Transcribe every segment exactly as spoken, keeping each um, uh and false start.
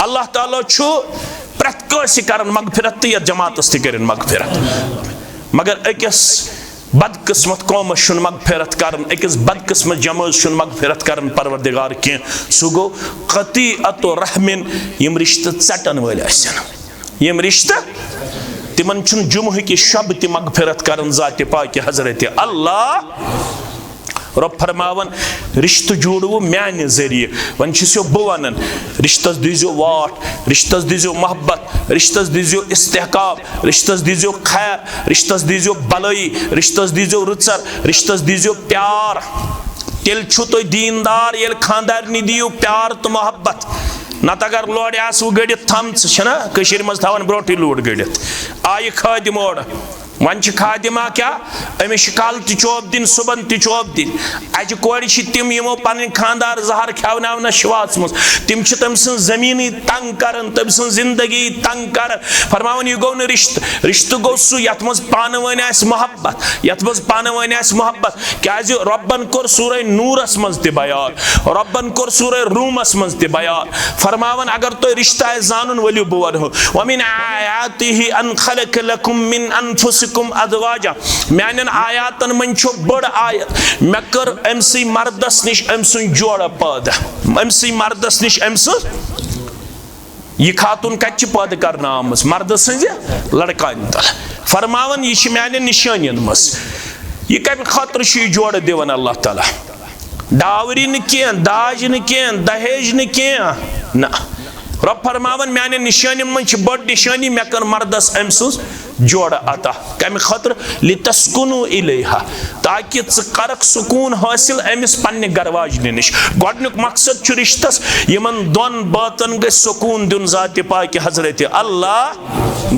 اللہ تعالیٰ چھُ پرٛٮ۪تھ کٲنٛسہِ کران مغفرت تہٕ یتھ جماعتس تہِ کٔرِن مغفرت۔ مگر أکِس بدقسمت قومس چھُنہٕ مغفرت کران، أکِس بدقسمت جمٲژ چھُنہٕ مغفرت کران پروردگار کینٛہہ۔ سُہ گوٚو قطیعت رحمن، یِم رشتہٕ ژٹن وٲلۍ ٲسِن۔ یِم رشتہٕ، تِمن چھُنہٕ جمعہ کہِ شب تہِ مغفرت کران ذاتِ پاکہِ حضرت اللہ۔ رۄب فرماوان، رشتہٕ جوڑوٕ میانہِ ذٔریعہٕ۔ وۄنۍ چھُس یو بہٕ ونان، رشتس دیٖزیو واٹھ، رشتس دیٖزیو محبت، رشتس دیٖزیو استحکام، رشتس دیٖزیو خیر، رشتس دیٖزیو بلٲیی، رشتس دیٖزیو رٕژر، رشتس دیٖزیو پیار۔ تیٚلہِ چھُو تُہۍ دیٖندار، ییٚلہِ خانٛدارنہِ دِیِو پیار تہٕ محبت۔ نتہٕ اگر لورِ آسہٕ وٕ گٔڑِتھ تھمژٕ، چھِنہ کٔشیٖرِ منٛز تھاوان برونٛٹھٕے لوٗر گٔڑِتھ، آیہِ خٲدِم اورٕ۔ وۄنۍ چھِ خادِما کیٛاہ؟ أمِس چھِ کالہٕ تہِ چوب دِنۍ، صُبحن تہِ چوب دِنۍ۔ اَجہِ کورِ چھِ تِم، یِمو پنٕنۍ خانٛدار زہر کھٮ۪وناونس چھِ واژمٕژ۔ تِم چھِ تٔمۍ سٕنٛز زٔمیٖنٕے تنگ کران، تٔمۍ سٕنٛز زندگی تنگ کران۔ فرماوان، یہِ گوٚو نہٕ رشتہٕ۔ رشتہٕ گوٚو سُہ، یتھ منٛز پانہٕ ؤنۍ آسہِ محبت، یتھ منٛز پانہٕ ؤنۍ آسہِ محبت۔ کیازِ رۄبن کوٚر سورہ نورس منٛز تہِ بیان، رۄبن کوٚر سورہ رومس منٛز تہِ بیان۔ فرماوان، اگر تۄہہِ رشتہٕ آسہِ زانُن، ؤلِو بہٕ ونہو۔ ومن آیاتہ ان خلق لکم من انفسکم ازواجا۔ میانٮ۪ن آیاتن منٛز چھُ بٔڑ آیت، مےٚ کٔر أمۍ سٕے مردس نِش أمۍ سٕنٛز جوڑٕ پٲدٕ، أمۍ سٕے مردس نِش أمۍ سٕنٛز یہِ خاتون کتہِ چھِ پٲدٕ کرنہٕ آمٕژ؟ مردٕ سٕنٛزِ لڑکانہِ تل۔ فرماوان، یہِ چھِ میانٮ۪ن نِشٲنین منٛز۔ یہِ کمہِ خٲطرٕ چھُ یہِ جوڑٕ دِوان اللہ تعالیٰ؟ ڈاوری نہٕ کینٛہہ، داج نہٕ کینٛہہ، دہیج نہٕ کینٛہہ، نہ۔ رۄب فرماوان، میانٮ۪ن نِشٲنین منٛز چھِ بٔڑ نِشٲنی، مےٚ کٔر مردس أمۍ سٕنٛز جوڑٕ عطا۔ کمہِ خٲطرٕ؟ لِتَسْكُنُوا إِلَيْهَا، تاکہِ ژٕ کرکھ سکوٗن حٲصِل أمِس پننہِ گرٕ واجنہِ نِش۔ گۄڈنیُک مقصد چھُ رشتس، یِمن دۄن بٲژن گژھِ سکوٗن دیُن ذاتِ پاکہِ حضرت اللہ۔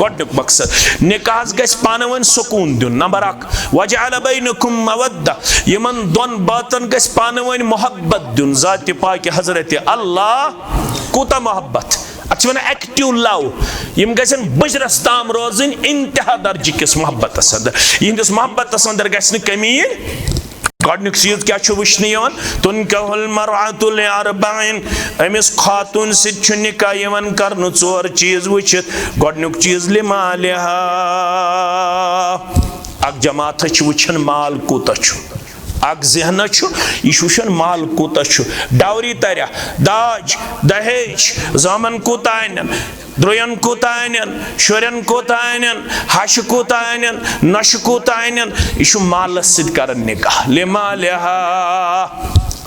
گۄڈنیُک مقصد، نکاحس گژھِ پانہٕ ؤنۍ سکوٗن دیُن۔ نمبر اکھ، وَجَعَلَ بَيْنَكُمْ مَوَدَّةً، یِمن دۄن بٲژن گژھِ پانہٕ ؤنۍ محبت دیُن ذاتِ پاکہِ حضرت اللہ۔ کوٗتاہ محبت؟ اتھ چھِ ونان ایکٹیو لو۔ یِم گژھن بُجرس تام روزٕنۍ انتہا درجہٕ کِس محبتس اندر۔ یِہنٛدِس محبتس اندر گژھِ نہٕ کمی یِنۍ۔ گۄڈنیُک چیٖز کیٛاہ چھُ وٕچھنہٕ یِوان؟ تُنکَحُ الْمَرْأَةُ لِأَرْبَعٍ، أمِس خاتوٗن سۭتۍ چھُ نکاح یِوان کرنہٕ ژور چیٖز وٕچھِتھ۔ گۄڈنیُک چیٖز لِمَالِهَا، اکھ جماعت چھِ وٕچھان مال کوٗتاہ چھُ۔ اکھ ذہنہ چھُ، یہِ چھُ وٕچھان مال کوٗتاہ چھُ۔ ڈاوری تریا، داج، دہیج، زامن کوٗتاہ انن، درٛوین کوٗتاہ انن، شُرٮ۪ن کوٗتاہ انن، ہشہِ کوٗتاہ انن، نۄشہِ کوٗتاہ انن، یہِ چھُ مالس سۭتۍ کران نکاح۔ لِمَالِهَا،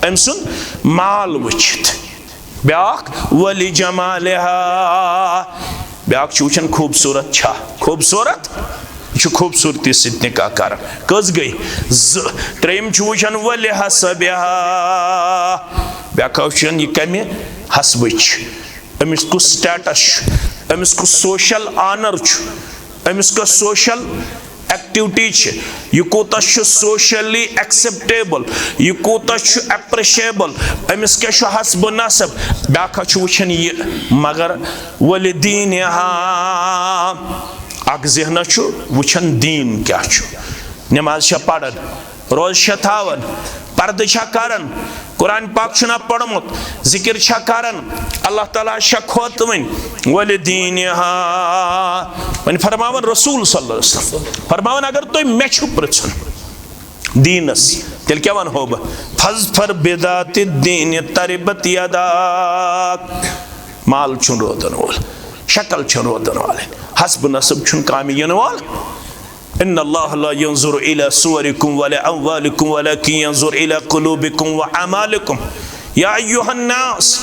أمۍ سُنٛد مال وٕچھِتھ۔ بیٛاکھ، وَلِجَمَالِهَا، بیٛاکھ چھُ وٕچھان خوٗبصوٗرت چھا، خوٗبصوٗرت، یہِ چھُ خوٗبصوٗرتی سۭتۍ نکاح کران۔ کٔژ گٔے؟ زٕ۔ ترٛیٚیِم چھُ وٕچھان وَلِحَسَبِهَا، بیٛاکھ چھُ وٕچھان یہِ کَمہِ حسبٕچ چھِ، أمِس کُس status چھُ، أمِس کُس social honour چھُ، أمِس کۄس social activity چھِ، یہِ کوٗتاہ چھُ socially acceptable، یہِ کوٗتاہ چھُ appreciable، أمِس کیٛاہ چھُ حسب نسب، بیٛاکھ ہا چھُ وٕچھان یہِ۔ مگر وَلِدِينِهَا، اکھ ذہنہ چھُ وٕچھان دیٖن کیٛاہ چھُ، نماز چھا پران، روزٕ چھا تھاوان، پردٕ چھا کران، قرآن پاک چھُنا پوٚرمُت، ذکر چھا کران، اللہ تعالیٰ چھا کھوتوٕنۍ، وَلِدِينِهَا۔ وۄنۍ فرماوان رسول صلی اللہ علیہ وسلم، فرماوان، اگر تُہۍ مےٚ چھِو پرژھُن دیٖنس، تیٚلہِ کیٛاہ ونہو بہٕ؟ فَاظْفَرْ بِذَاتِ الدِّينِ تَرِبَتْ يَدَاكَ۔ مال چھُنہٕ روزن وول، شکل چھَنہٕ روزن والٕنۍ، حسب نسب چھُنہٕ کامہِ یِنہٕ وول۔ إِنَّ اللَّهَ لَا يَنْظُرُ إِلَىٰ صُوَرِكُمْ وَلَا أَمْوَالِكُمْ وَلَٰكِنْ يَنْظُرُ إِلَىٰ قُلُوبِكُمْ وَأَعْمَالِكُمْ۔ يَا أَيُّهَا النَّاسُ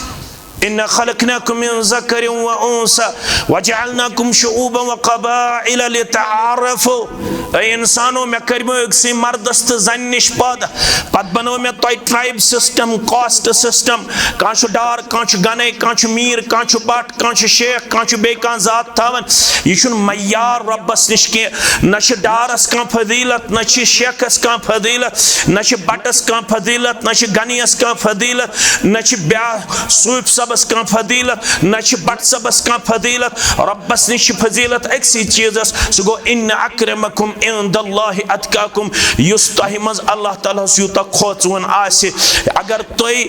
إِنَّا خَلَقْنَاكُمْ مِنْ ذَكَرٍ وَأُنْثَىٰ وَجَعَلْنَاكُمْ شُعُوبًا وَقَبَائِلَ لِتَعَارَفُوا۔ اے انسانو، مےٚ کٔرمو أکسٕے مردس تہٕ زنہِ نِش پٲدٕ، پتہٕ بنوو مےٚ تۄہہِ tribe system، caste system۔ کانٛہہ چھُ ڈار، کانٛہہ چھُ گنے، کانٛہہ چھُ میٖر، کانٛہہ چھُ بٹ، کانٛہہ چھُ شیخ، کانٛہہ چھُ بیٚیہِ کانٛہہ ذات تھاوان۔ یہِ چھُنہٕ معیار رۄبس نِش کینٛہہ۔ نہ چھِ ڈارس کانٛہہ فضیلت، نہ چھِ شیخس کانٛہہ فضیلت، نہ چھِ بٹس کانٛہہ فضیلت، نہ چھِ گنیس کانٛہہ فضیلت، نہ چھِ بیٛاکھ صوٗفۍ صٲبس کانٛہہ فضیلت، نہ چھِ بٹ صٲبس کانٛہہ فضیلت۔ رۄبس نِش چھِ فضیلت أکسٕے چیٖزس، سُہ گوٚو، إِنَّ أَكْرَمَكُمْ عِنْدَ اللَّهِ أَتْقَاكُمْ۔ یُس تۄہہِ منٛز اللہ تعالیٰ ہس یوٗتاہ کھوژوُن آسہِ، اگر تُہۍ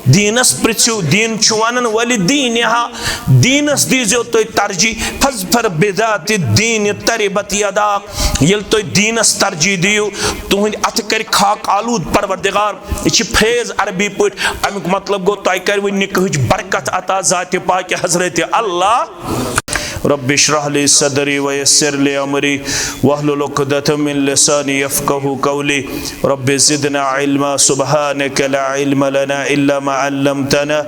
دیٖنس پرژھِو، دیٖن چھُ ونان، وَلِدِينِهَا، دیٖنس دیٖزیو تُہۍ ترجیح۔ فاظفر بذات الدین تربت یداک۔ ییٚلہِ تُہۍ دیٖنس ترجیح دِیِو، تُہنٛدِ اَتھٕ کرِ خاک آلود پروردگار۔ یہِ چھِ phrase عربی پٲٹھۍ، اَمیُک مطلب گوٚو، تۄہہِ کرِ وۄنۍ نکاحٕچ برکت عطا ذاتِ پاکہِ حضرت اللہ۔ رب اشرح لي صدري ويسر لي أمري واحلل عقدة من لساني يفقهوا قولي. رب زدنا علما. سبحانك لا علم لنا إلا ما علمتنا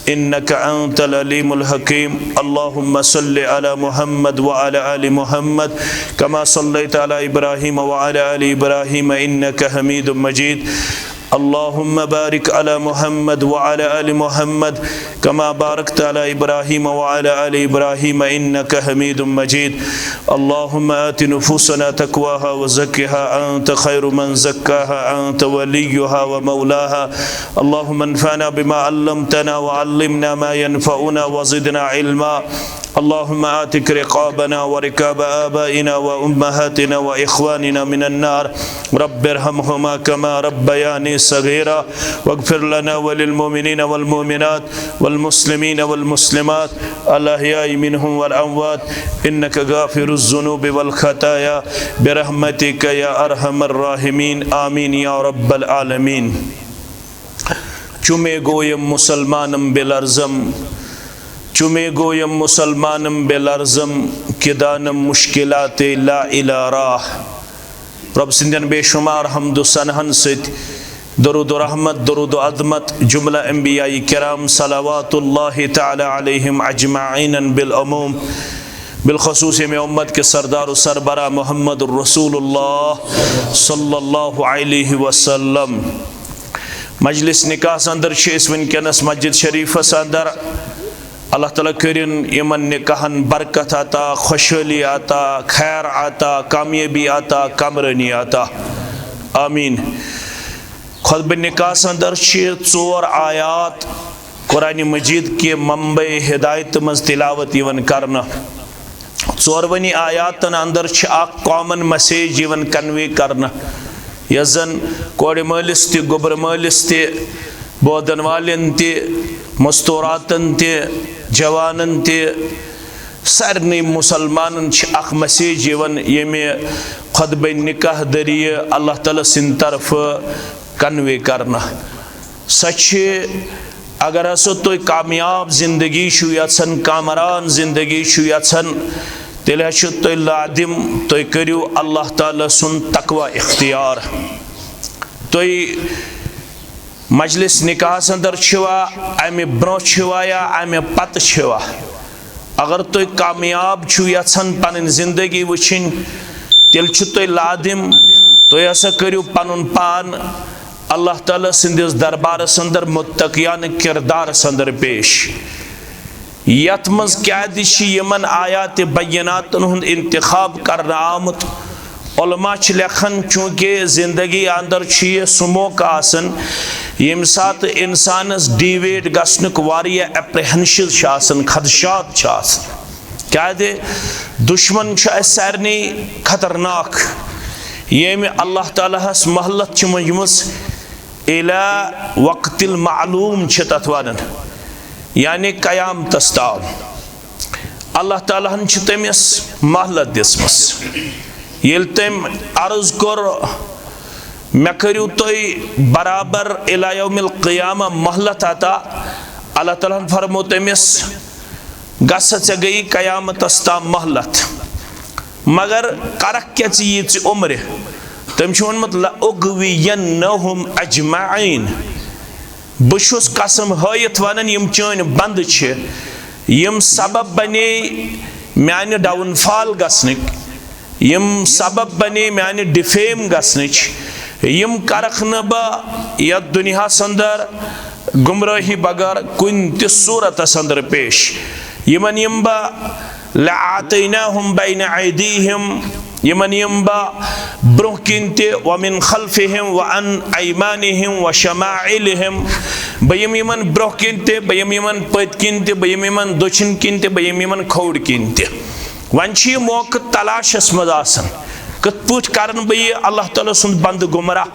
إنك أنت العليم الحكيم. اللهم صل على محمد وعلى آل محمد كما صليت على إبراهيم وعلى آل إبراهيم إنك حميد مجيد. اللهم بارك على محمد وعلى آل محمد كما باركت على إبراهيم وعلى آل إبراهيم إنك حميد مجيد. اللهم آت نفوسنا تقواها وزكها أنت خير من زكاها أنت وليها ومولاها. اللهم انفعنا بما علمتنا وعلمنا ما ينفعنا وزدنا علما. اللهم اعتق رقابنا ورقاب آبائنا وأمهاتنا وإخواننا من النار. رب ارحمهما كما ربياني صغيرا. واغفر لنا وللمؤمنين والمؤمنات والمسلمين والمسلمات الأحياء منهم والأموات إنك غافر الذنوب والخطايا برحمتك يا أرحم الراحمين. آمين يا رب العالمين. چُمے گویم مسلمانم بے لرزم، چُمے گویم مسلمانم بے لرزم، کہ دانم مشکلات لا الی راہ۔ رب سٕنٛدٮ۪ن بے شمار حمد و ثناہن سۭتۍ درود و رحمت، درود و عظمت جملہ انبیاء کرام صلوات اللہ تعالی علیہم اجمعین بالعموم، بالخصوص ییٚمہِ امت کے سردار و سربراہ محمد رسول اللہ صلی اللہ علیہ وسلم۔ مجلس نکاحس اندر چھِ أسۍ وٕنکیٚنس مسجد شریفس اندر۔ اللہ تعالیٰ کٔرِن یِمن نکاحن برکت عطا، خوشحٲلی عطا، خیر عطا، کامیٲبی عطا، کامرٲنی عطا۔ آمین۔ خطبہ نکاحس اندر چھِ ژور آیات قرآن مجید کہِ منبع ہدایت منٛز تلاوت یِوان کرنہٕ۔ ژورونی آیاتن اندر چھِ اکھ common message یِوان convey کرنہٕ، یۄس زن کورِ مٲلِس تہِ، گوٚبرٕ مٲلِس تہِ، بوزن والٮ۪ن تہِ، مستوراتن تہِ، جوانن تہِ، سارنٕے مسلمانن چھِ اکھ message یِوان ییٚمہِ خطبہ نکاح ذٔریعہٕ اللہ تعالیٰ سٕنٛدِ طرفہٕ convey کرنہٕ۔ سۄ چھِ، اگر ہسا تُہۍ کامیاب زندگی چھِو یژھان، کامران زندگی چھِو یژھان، تیٚلہِ حظ چھُ تۄہہِ لازم تُہۍ کٔرِو اللہ تعالیٰ سُنٛد تقوی اختیار۔ تُہۍ مجلس نکاحس اندر چھِوا، امہِ برونٛہہ چھِوا یا امہِ پتہٕ چھِوا، اگر تُہۍ کامیاب چھِو یژھان پنٕنۍ زندگی وٕچھِنۍ، تیٚلہِ چھُ تۄہہِ لازم تُہۍ ہسا کٔرِو پنُن پان اللہ تعالیٰ سٕنٛدِس دربارس اندر متقیانہٕ کردارس اندر پیش، یتھ منٛز کیازِ چھِ یِمن آیات بیناتن ہُنٛد انتخاب کرنہٕ آمُت۔ علماء چھِ لیکھان، چونکہ زندگی اندر چھُ یہِ سُہ موقع آسان، ییٚمہِ ساتہٕ انسانس deviate گژھنُک واریاہ apprehensions چھِ آسان، خدشات چھِ آسان۔ کیازِ؟ دشمن چھُ اسہِ سارنٕے خطرناک، ییٚمہِ اللہ تعالیٰ ہس مہلت چھِ مٔنجمٕژ الی وقت المعلوم چھِ تتھ ونان، یعنی قیامتس تام۔ اللہ تعالیٰ ہن چھِ تٔمِس مہلت دِژمٕژ۔ ییٚلہِ تٔمۍ عرض کوٚر، مےٚ کٔرِو تُہۍ برابر الی یوم القیامہ مہلت عطا، اللہ تعالیٰ ہن فرموو تٔمِس، گژھ، ژےٚ گٔیی قیامتس تام مہلت، مگر کرکھ کیٛاہ ژٕ ییٖژِ عمرِ؟ تٔمۍ چھُ ووٚنمُت، لَأُغْوِيَنَّهُمْ أَجْمَعِينَ۔ بہٕ چھُس قسم ہٲیِتھ ونان، یِم چٲنۍ بندٕ چھِ، یِم سبب بنے میانہِ downfall گژھنٕکۍ، یِم سبب بنے میانہِ defame گژھنٕچ، یِم کرکھ نہٕ بہٕ یتھ دُنیاہس اندر گمراہی بغٲر کُنہِ تہِ صورتس اندر پیش۔ یِمن یِم بہٕ لَآتَيْنَاهُمْ بَيْنَ أَيْدِيهِمْ، یِمن یِم بہٕ برونٛہہ کِنۍ تہِ، وَمِنْ خَلْفِهِمْ وَعَنْ أَيْمَانِهِمْ وَشَمَائِلِهِمْ، بہٕ یِم یِمن برونٛہہ کِنۍ تہِ، بہٕ یِم یِمن پٔتۍ کِنۍ تہِ، بہٕ یِم یِمن دٔچھِنۍ کِنۍ تہِ، بہٕ یِم یِمن کھووُر کِنۍ تہِ۔ وۄنۍ چھِ یہِ موقعہٕ تلاشس منٛز آسان، کِتھ پٲٹھۍ کرن بہٕ یہِ اللہ تعالیٰ سُنٛد بندٕ گمراہ۔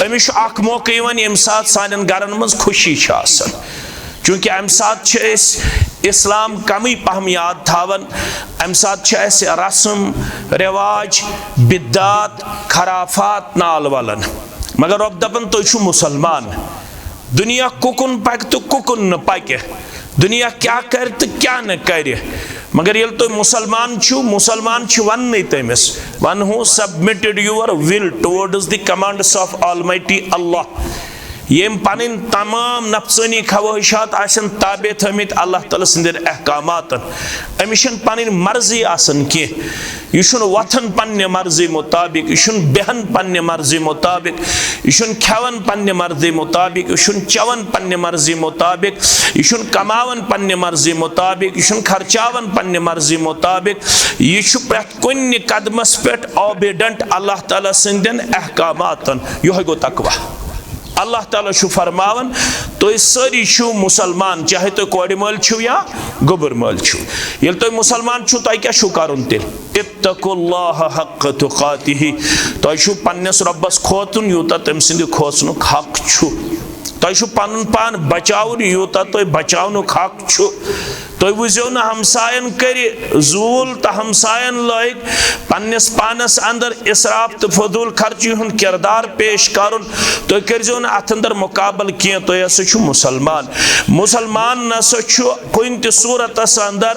أمِس چھُ اکھ موقعہٕ یِوان، ییٚمہِ ساتہٕ سانٮ۪ن گرن منٛز خوشی چھِ آسان، چونکہ امہِ ساتہٕ چھِ أسۍ اسلام کمٕے پہم یاد تھاوان، امہِ ساتہٕ چھِ اسہِ رسم رواج، بدعات، خرافات نال ولان۔ مگر رۄب دپان، تُہۍ چھِو مسلمان۔ دُنیا کُکُن پکہِ تہٕ کُکُن نہٕ پکہِ، دُنیا کیٛاہ کرِ تہٕ کیٛاہ نہٕ کرِ، مگر ییٚلہِ تُہۍ مسلمان چھِو، مسلمان چھِ وننٕے تٔمِس، "One who submitted your will towards the commands of Almighty Allah"۔ ییٚمۍ پنٕنۍ تمام نفسٲنی خواہشات آسن تابع تھٲمٕتۍ اللہ تعالیٰ سٕنٛدٮ۪ن احکاماتن، أمِس چھنہٕ پنٕنۍ مرضی آسان کینٛہہ۔ یہِ چھُنہٕ وۄتھان پننہِ مرضی مطابق، یہِ چھُنہٕ بیہان پننہِ مرضی مطابق، یہِ چھُنہٕ کھٮ۪وان پننہِ مرضی مطابق، یہِ چھُنہٕ چٮ۪وان پننہِ مرضی مطابق، یہِ چھُنہٕ کماوان پننہِ مرضی مطابق، یہِ چھُنہٕ خرچاوان پننہِ مرضی مطابق۔ یہِ چھُ پرٛٮ۪تھ کُنہِ قدمس پٮ۪ٹھ obedient اللہ تعالیٰ سٕنٛدٮ۪ن احکاماتن۔ یِہوٚے گوٚو تقویٰ۔ اللہ تعالیٰ چھُ فرماوان، تُہۍ سٲری چھِو مسلمان، چاہے تُہۍ کورِ مٲلۍ چھِو یا گوٚبُر مٲلۍ چھِو۔ ییٚلہِ تُہۍ مسلمان چھِو، تۄہہِ کیٛاہ چھُو کرُن تیٚلہِ؟ "اتقوا اللہ حق تقاتہ"۔ تۄہہِ چھُو پننِس رۄبس کھوژُن، یوٗتاہ تٔمۍ سٕنٛدِ کھوژنُک حق چھُ۔ تۄہہِ چھُ پنُن پان بچاوُن، یوٗتاہ تۄہہِ بچاونُک حق چھُ۔ تُہۍ وٕچھزیو نہٕ ہمساین کٔرِ زوٗل تہٕ ہمساین لٲگۍ پننِس پانس اندر اسراف تہٕ فضول خرچی ہُنٛد کردار پیش کرُن۔ تُہۍ کٔرزیو نہٕ اتھ اندر مقابلہٕ کینٛہہ، تُہۍ ہسا چھِو مسلمان۔ مسلمان نسا چھُ کُنہِ تہِ صورتس اندر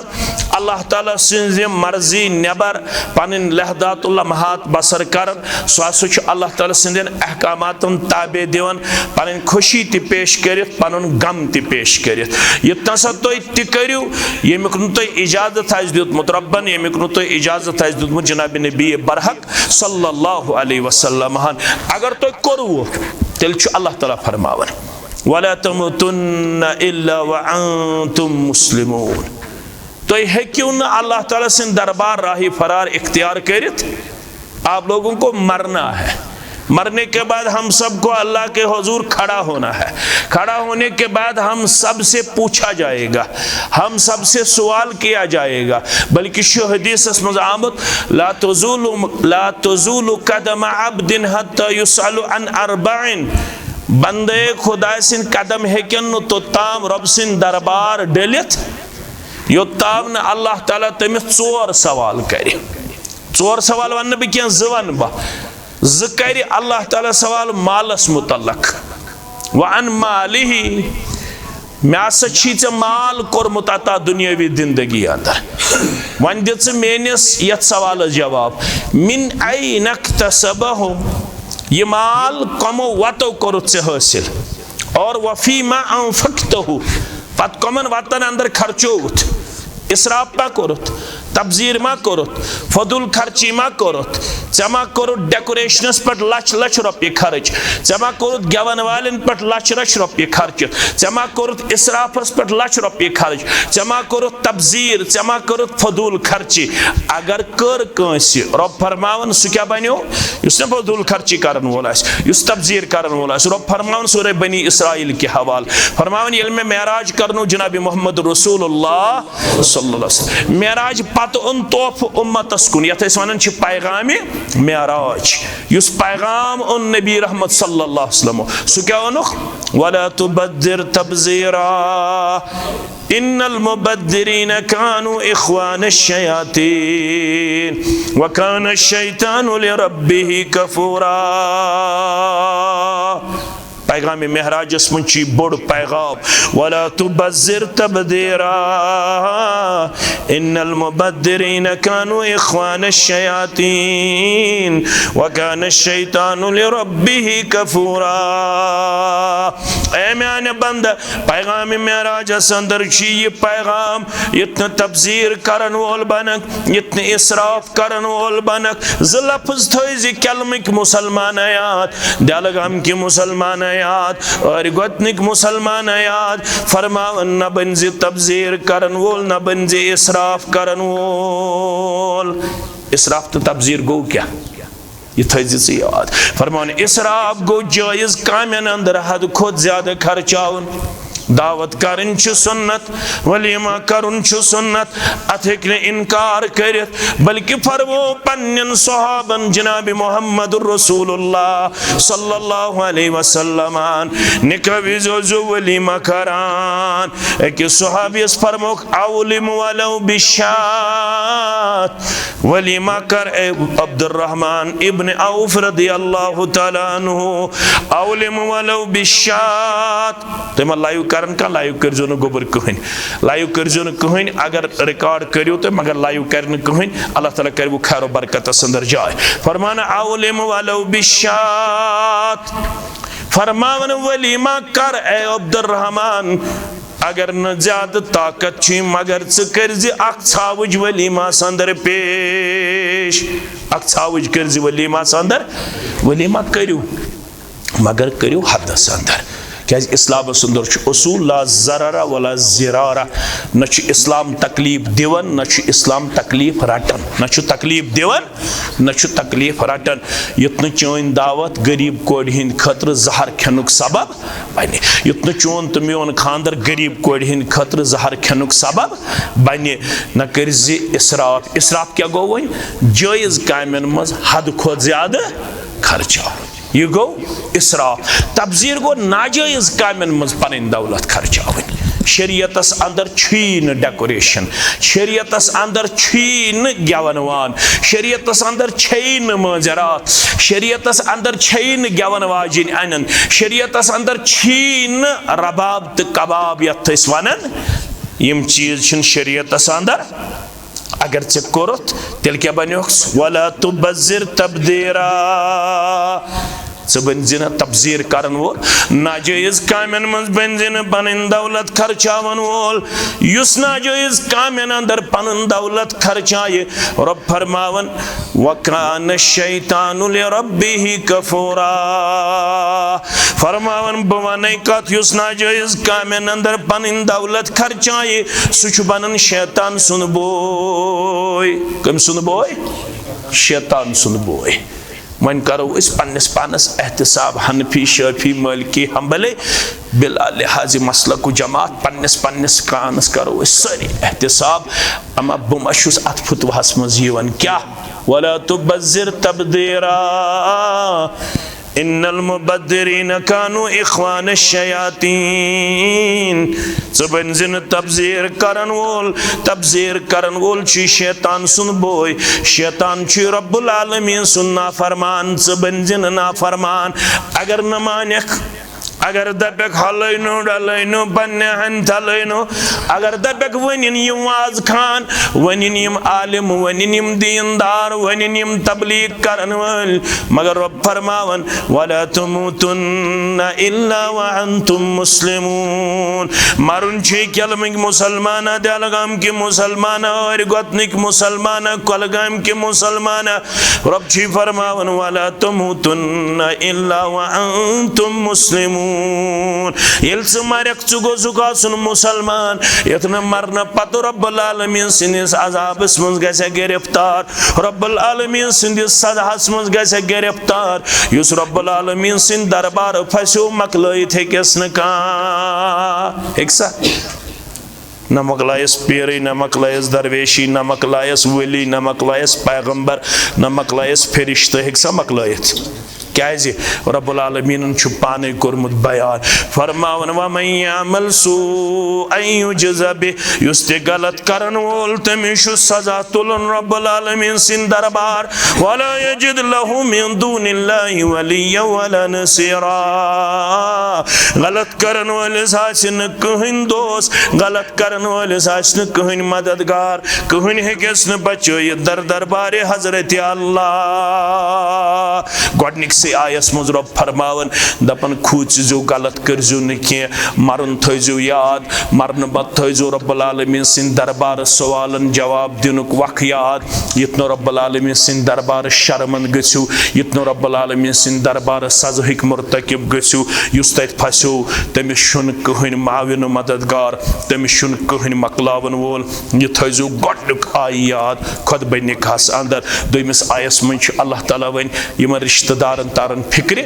اللہ تعالیٰ سٕنٛزِ مرضی نٮ۪بر پنٕنۍ لحظات و لمحات بسر کران۔ سُہ ہسا چھُ اللہ تعالیٰ سٕنٛدٮ۪ن احکاماتن تابع دِوان، پنٕنۍ خوشی تہِ پیش کٔرِتھ، پنُن غم تہِ پیش کٔرِتھ۔ یہِ نسا تُہۍ تہِ کٔرِو، ییٚمیُک نہٕ تۄہہِ اجازت آسہِ دیُتمُت رۄبن، ییٚمیُک نہٕ تۄہہِ اجازت آسہِ دیُتمُت جناب نبی برحق صلی اللہ علیہ وسلم ہن۔ اگر تۄہہِ کوٚروُ، تیٚلہِ چھُ اللہ تعالیٰ فرماوان، "ولا تموتن الا وانتم مسلمون"۔ تُہۍ ہیٚکِو نہٕ اللہ تعالیٰ سٕنٛدِ دربار راہِ فرار اختیار کٔرِتھ۔ آپ لوگوں کو مرنا ہے، مرنے کے بعد ہم سب کو اللہ کے حضور کھڑا ہونا ہے۔ کھڑا ہونے کے بعد ہم سب سے پوچھا جائے گا، ہم سب سے سوال کیا جائے گا۔ بلکہ چھُ حدیثس منٛز آمُت، "لا تزول، لا تزول قدم عبد حتى يسأل عن اربع"۔ بندے خدا سٕنٛدۍ قدم ہیٚکن نہٕ توٚتام رۄب سٕنٛدۍ دربار ڈٔلِتھ، یوٚتام نہٕ اللہ تعالیٰ تٔمِس ژور سوال کرِ۔ ژور سوال ونہٕ نہٕ بہٕ کینٛہہ، زٕ ونہٕ بہٕ۔ زٕ کرِ اللہ تعالیٰ سوال مالس متعلق۔ "وعن ماله"، مےٚ ہسا چھی ژےٚ مال کوٚرمُت عطا دُنیٲوی زندگی اندر۔ وۄنۍ دِ ژٕ میٲنِس یتھ سوالس جواب۔ "من أين اكتسبه"، یہِ مال کمو وتو کوٚرُتھ ژےٚ حٲصِل؟ "اور وفيما أنفقته"، پتہٕ کمن وتن اندر خرچووُتھ؟ اسراف ما کوٚرُتھ؟ تبذیر ما کوٚرُتھ؟ فضول خرچی ما کوٚرُتھ؟ ژےٚ ما کوٚرُتھ ڈیکوریشنس پٮ۪ٹھ لچھ لچھ رۄپیہِ خرٕچ؟ ژےٚ ما کوٚرُتھ گٮ۪ون والٮ۪ن پٮ۪ٹھ لچھ لچھ رۄپیہِ خرچہِ؟ ژےٚ ما کوٚرُتھ اسرافس پٮ۪ٹھ لچھ رۄپیہِ خرٕچ؟ ژےٚ ما کوٚرُتھ تبذیر؟ ژےٚ ما کوٚرُتھ فضول خرچی؟ اگر کٔر کٲنٛسہِ، رۄب فرماوان، سُہ کیٛاہ بنیو؟ یُس نہٕ فضول خرچی کرن وول آسہِ، یُس تبذیر کرن وول آسہِ۔ رۄب فرماوان سورہ بنی اسرائیل کہِ حوالہٕ، فرماوان، ییٚلہِ مےٚ معراج کرنو جناب محمد رسول اللہ صلی اللہ علیہ وسلم، معراج پتہٕ اوٚن تحفہٕ امتس کُن، یتھ أسۍ ونان چھِ پیغام معراج۔ یُس پیغام اوٚن نبی رحمت صلی اللہ علیہ وسلم، سُہ کیٛاہ اوٚنُکھ؟ "ولا تبذر تبذیرا، ان المبذرین کانوا اخوان الشیاطین، وکان الشیطان لربہ کفورا"۔ پیغام معراجس منٛز چھُ یہِ بوٚڑ پیغام، "ولا تبذر تبذیرا، ان المبذرین کانوا اخوان الشیاطین، وکان الشیطان لربہ کفورا"۔ اے میانہِ بندٕ، پیغام معراجس اندر چھُ یہِ پیغام، یُتھ نہٕ تبذیر کرن وول بنکھ، یُتھ نہٕ اسراف کرن وول بنکھ۔ زٕ لفظ تھٲوزِ کلمٕکۍ مسلمان یاد، دلگامکۍ مسلمان یاد، ٲرۍ گۄتنٕکۍ مسلمان یاد۔ فرماوان، نہ بنزِ تبذیر کرن وول، نہ بنزِ اسراف کرن وول۔ اسراف تہٕ تبذیر گوٚو کیٛاہ؟ یہِ تھٲیزِ ژٕ یاد۔ فرماوان، اسراف گوٚو جٲیز کامٮ۪ن اندر حد کھۄتہٕ زیادٕ خرچاوُن۔ دعوت کرٕنۍ چھِ سُنت، ولیمہ کرُن چھُ سُنت، اتھ ہیٚکہِ نہٕ انکار کٔرِتھ، بلکہِ فرموو پننٮ۪ن صحابن جناب محمد رسول اللہ صلی اللہ علیہ وسلمن نکاح وِزِ اوس ولیمہ کران۔ أکِس صحابیس فرمووُکھ، "اولم ولو بالشاة"، ولیمہ کر اے عبدالرحمن ابن عوف رضی اللہ تعالیٰ عنہ، اولم ولو بالشاة۔ تُہۍ ما لایِو کران کانٛہہ؟ لایِو کٔرۍزیو نہٕ گوٚبُر کٕہٕنۍ، لایِو کٔرۍزیو نہٕ کٕہٕنۍ۔ اگر ریکارڈ کٔرِو تُہۍ، مگر لایِو کرِ نہٕ کٕہٕنۍ، اللہ تعالیٰ کرِ وۄنۍ خیر و برکتس اندر جاے۔ فرمان، اولم ولو بالشاة۔ فرماوان، ولیمہ کر اے عبدالرحمن، اگر نہٕ زیادٕ طاقت چھُے، مگر ژٕ کٔرۍ زِ اکھ ژھاوٕج ولیمس اندر پیش، اکھ ژھاوٕج کٔرۍ زِ ولیمس اندر، ولیمہ کٔرِو، مگر کٔرِو حدس اندر۔ کیازِ اسلامس اندر چھُ اصول لا ضرر ولا ضرار، نہ چھُ اسلام تکلیف دِوان، نہ چھُ اسلام تکلیف رٹان، نہ چھُ تکلیف دِوان، نہ چھُ تکلیف رٹان۔ یُتھ نہٕ چٲنۍ دعوت غریب کورِ ہٕنٛدِ خٲطرٕ زہر کھٮ۪نُک سبب بنہِ، یُتھ نہٕ چون تہٕ میون خاندر غریب کورِ ہٕنٛدِ خٲطرٕ زہر کھٮ۪نُک سبب بنہِ، نہ کٔرۍ زِ اسراف۔ اسراف کیٛاہ گوٚو وۄنۍ؟ جٲیز کامٮ۪ن منٛز حد کھۄتہٕ زیادٕ خرچاوُن۔ یہِ گوٚو اسراف۔ تبذیر گوٚو ناجٲیز کامٮ۪ن منٛز پنٕنۍ دولت خرچاوٕنۍ۔ شریعتس اندر چھُیی نہٕ ڈیکوریشن، شریعتس اندر چھُیی نہٕ گٮ۪ون وان، شریعتس اندر چھیی نہٕ مٲنزِ راتھ، شریعتس اندر چھیی نہٕ گٮ۪ون واجِنۍ انن، شریعتس اندر چھیی نہٕ رباب تہٕ کباب یتھ أسۍ ونان۔ یِم چیٖز چھِنہٕ شریعتس اندر۔ اگر ژےٚ کوٚرُتھ، تیٚلہِ کیٛاہ بنیوکھ؟ ولا تبذر تبذیرا۔ ژٕ بٔنۍ زِ نہٕ تبذیر کرن وول، ناجٲیز کامٮ۪ن منٛز بٔنۍ زِ نہٕ پنٕنۍ دولت خرچاون وول۔ یُس ناجٲیز کامٮ۪ن اندر پنُن دولت خرچایہِ، رۄب فرماوان، وکان الشیطان لربہ کفورا۔ فرماوان، بہٕ ونے کتھ، یُس ناجٲیز کامٮ۪ن اندر پنٕنۍ دولت خرچایہِ، سُہ چھُ بنان شیطان سُنٛد بوے۔ کٔمۍ سُنٛد بوے؟ شیطان سُنٛد بوے۔ وۄنۍ کرو أسۍ پننِس پانس احتساب، حنفی، شافعی، مالکی، حنبلی، بلا لحاظ مسلک و جماعت، پننِس پننِس پانس کرو أسۍ سٲری احتساب۔ اما بہٕ ما چھُس اتھ فتویٰ ہس منٛز یِوان؟ کیٛاہ؟ ولا تبذر تبذیرا، ان المبذرین کانوا اخوان الشیاطین۔ ژٕ بٔنۍ زِ نہٕ تبذیر کرن وول، تبذیر کرن وول چھُ شیطان سُنٛد بوے۔ شیطان چھُ رب العالمین سُنٛد نافرمان، ژٕ بٔنۍ زِ نہٕ نافرمان۔ اگر نہٕ مانکھ، اگر دپکھ ہلٲینو ڈلٲینو پننہِ ہنہِ تلٲینو، اگر دپکھ وۄنۍ یِن یِم واز خان، وۄنۍ یِن یِم عالم، وۄنۍ یِن یِم دیندار، وۄنۍ یِن یِم تبلیغ کرن وٲلۍ، مگر رۄب فرماوان، ولا تموتن الا وانتم مسلمون۔ مرُن چھُ کلمٕکۍ مسلمانہ، دہلگام کہِ مسلمانہ، ٲرۍ گۄتنٕکۍ مسلمانہ، کۄلگامۍ کہِ مسلمانہ۔ رۄب چھُے فرماوان، ولا تموتن الا وانتم مسلمون۔ ییٚلہِ ژٕ مرکھ، ژٕ گوٚژھُکھ آسُن مسلمان، یُتھ نہٕ مرنہٕ پتہٕ رب العالمین سٕنٛدِس عذابس منٛز گژھکھ گرفتار، رب العالمین سٕنٛدِس سزاہس منٛز گژھکھ گرفتار۔ یُس رب العالمین سٕنٛدِ دربارٕ پھسیو، مۄکلٲیِتھ ہیٚکٮ۪س نہٕ کانٛہہ۔ ہیٚکہِ سا؟ نہ مۄکلایس پیرٕے، نہ مۄکلایس درویشی، نہ مۄکلایس ولی، نہ مۄکلایس پیغمبر، نہ مۄکلایس فرشتہٕ۔ ہیٚکہِ سا مۄکلٲیِتھ؟ کیازِ؟ رب العالمینن چھُ پانے کوٚرمُت بیان، فرماوان، ومن یعمل سوءا یجز بہ، یُس تہِ غلط کرن وول، تٔمِس چھُ سزا تُلُن رب العالمین سٕنٛدِ دربار۔ ولا یجد لہ من دون اللہ ولیا ولا نصیرا۔ غلط کرن وٲلِس آسہِ نہٕ کٕہٕنۍ دوست، غلط کرن وٲلِس آسہِ نہٕ کٕہٕنۍ مددگار، کٕہٕنۍ ہیٚکٮ۪س نہٕ بچٲیِتھ در دربارِ حضرت اللہ۔ گۄڈٕنِکسٕے آیس منٛز رۄب فرماوان، دپان، کھوٗژِزیو، غلط کٔرزیو نہٕ کینٛہہ، مرُن تھٲیزیو یاد، مرنہٕ پتہٕ تھٲیزیو رب العالمین سٕنٛدِ دربارٕ سوالن جواب دِنُک وق یاد۔ یُتھ نہٕ رب العالمین سٕنٛدِ دربارٕ شرمند گٔژھِو، یُتھ نہٕ رب العالمین سٕنٛدِ دربارٕ سزہٕکۍ مرتکب گٔژھِو، یُس تۄہہِ پھسیو، تٔمِس چھُنہٕ کٕہٕنۍ معاون و مددگار، تٔمِس چھُنہٕ کٕہٕنۍ مۄکلاون وول۔ یہِ تھٲیزیو گۄڈٕنیُک آیہِ یاد خطبہ نکاحس اندر۔ دوٚیمِس آیس منٛز چھُ اللہ تعالیٰ وۄنۍ یِمن رشتہٕ دارن تران فکرِ،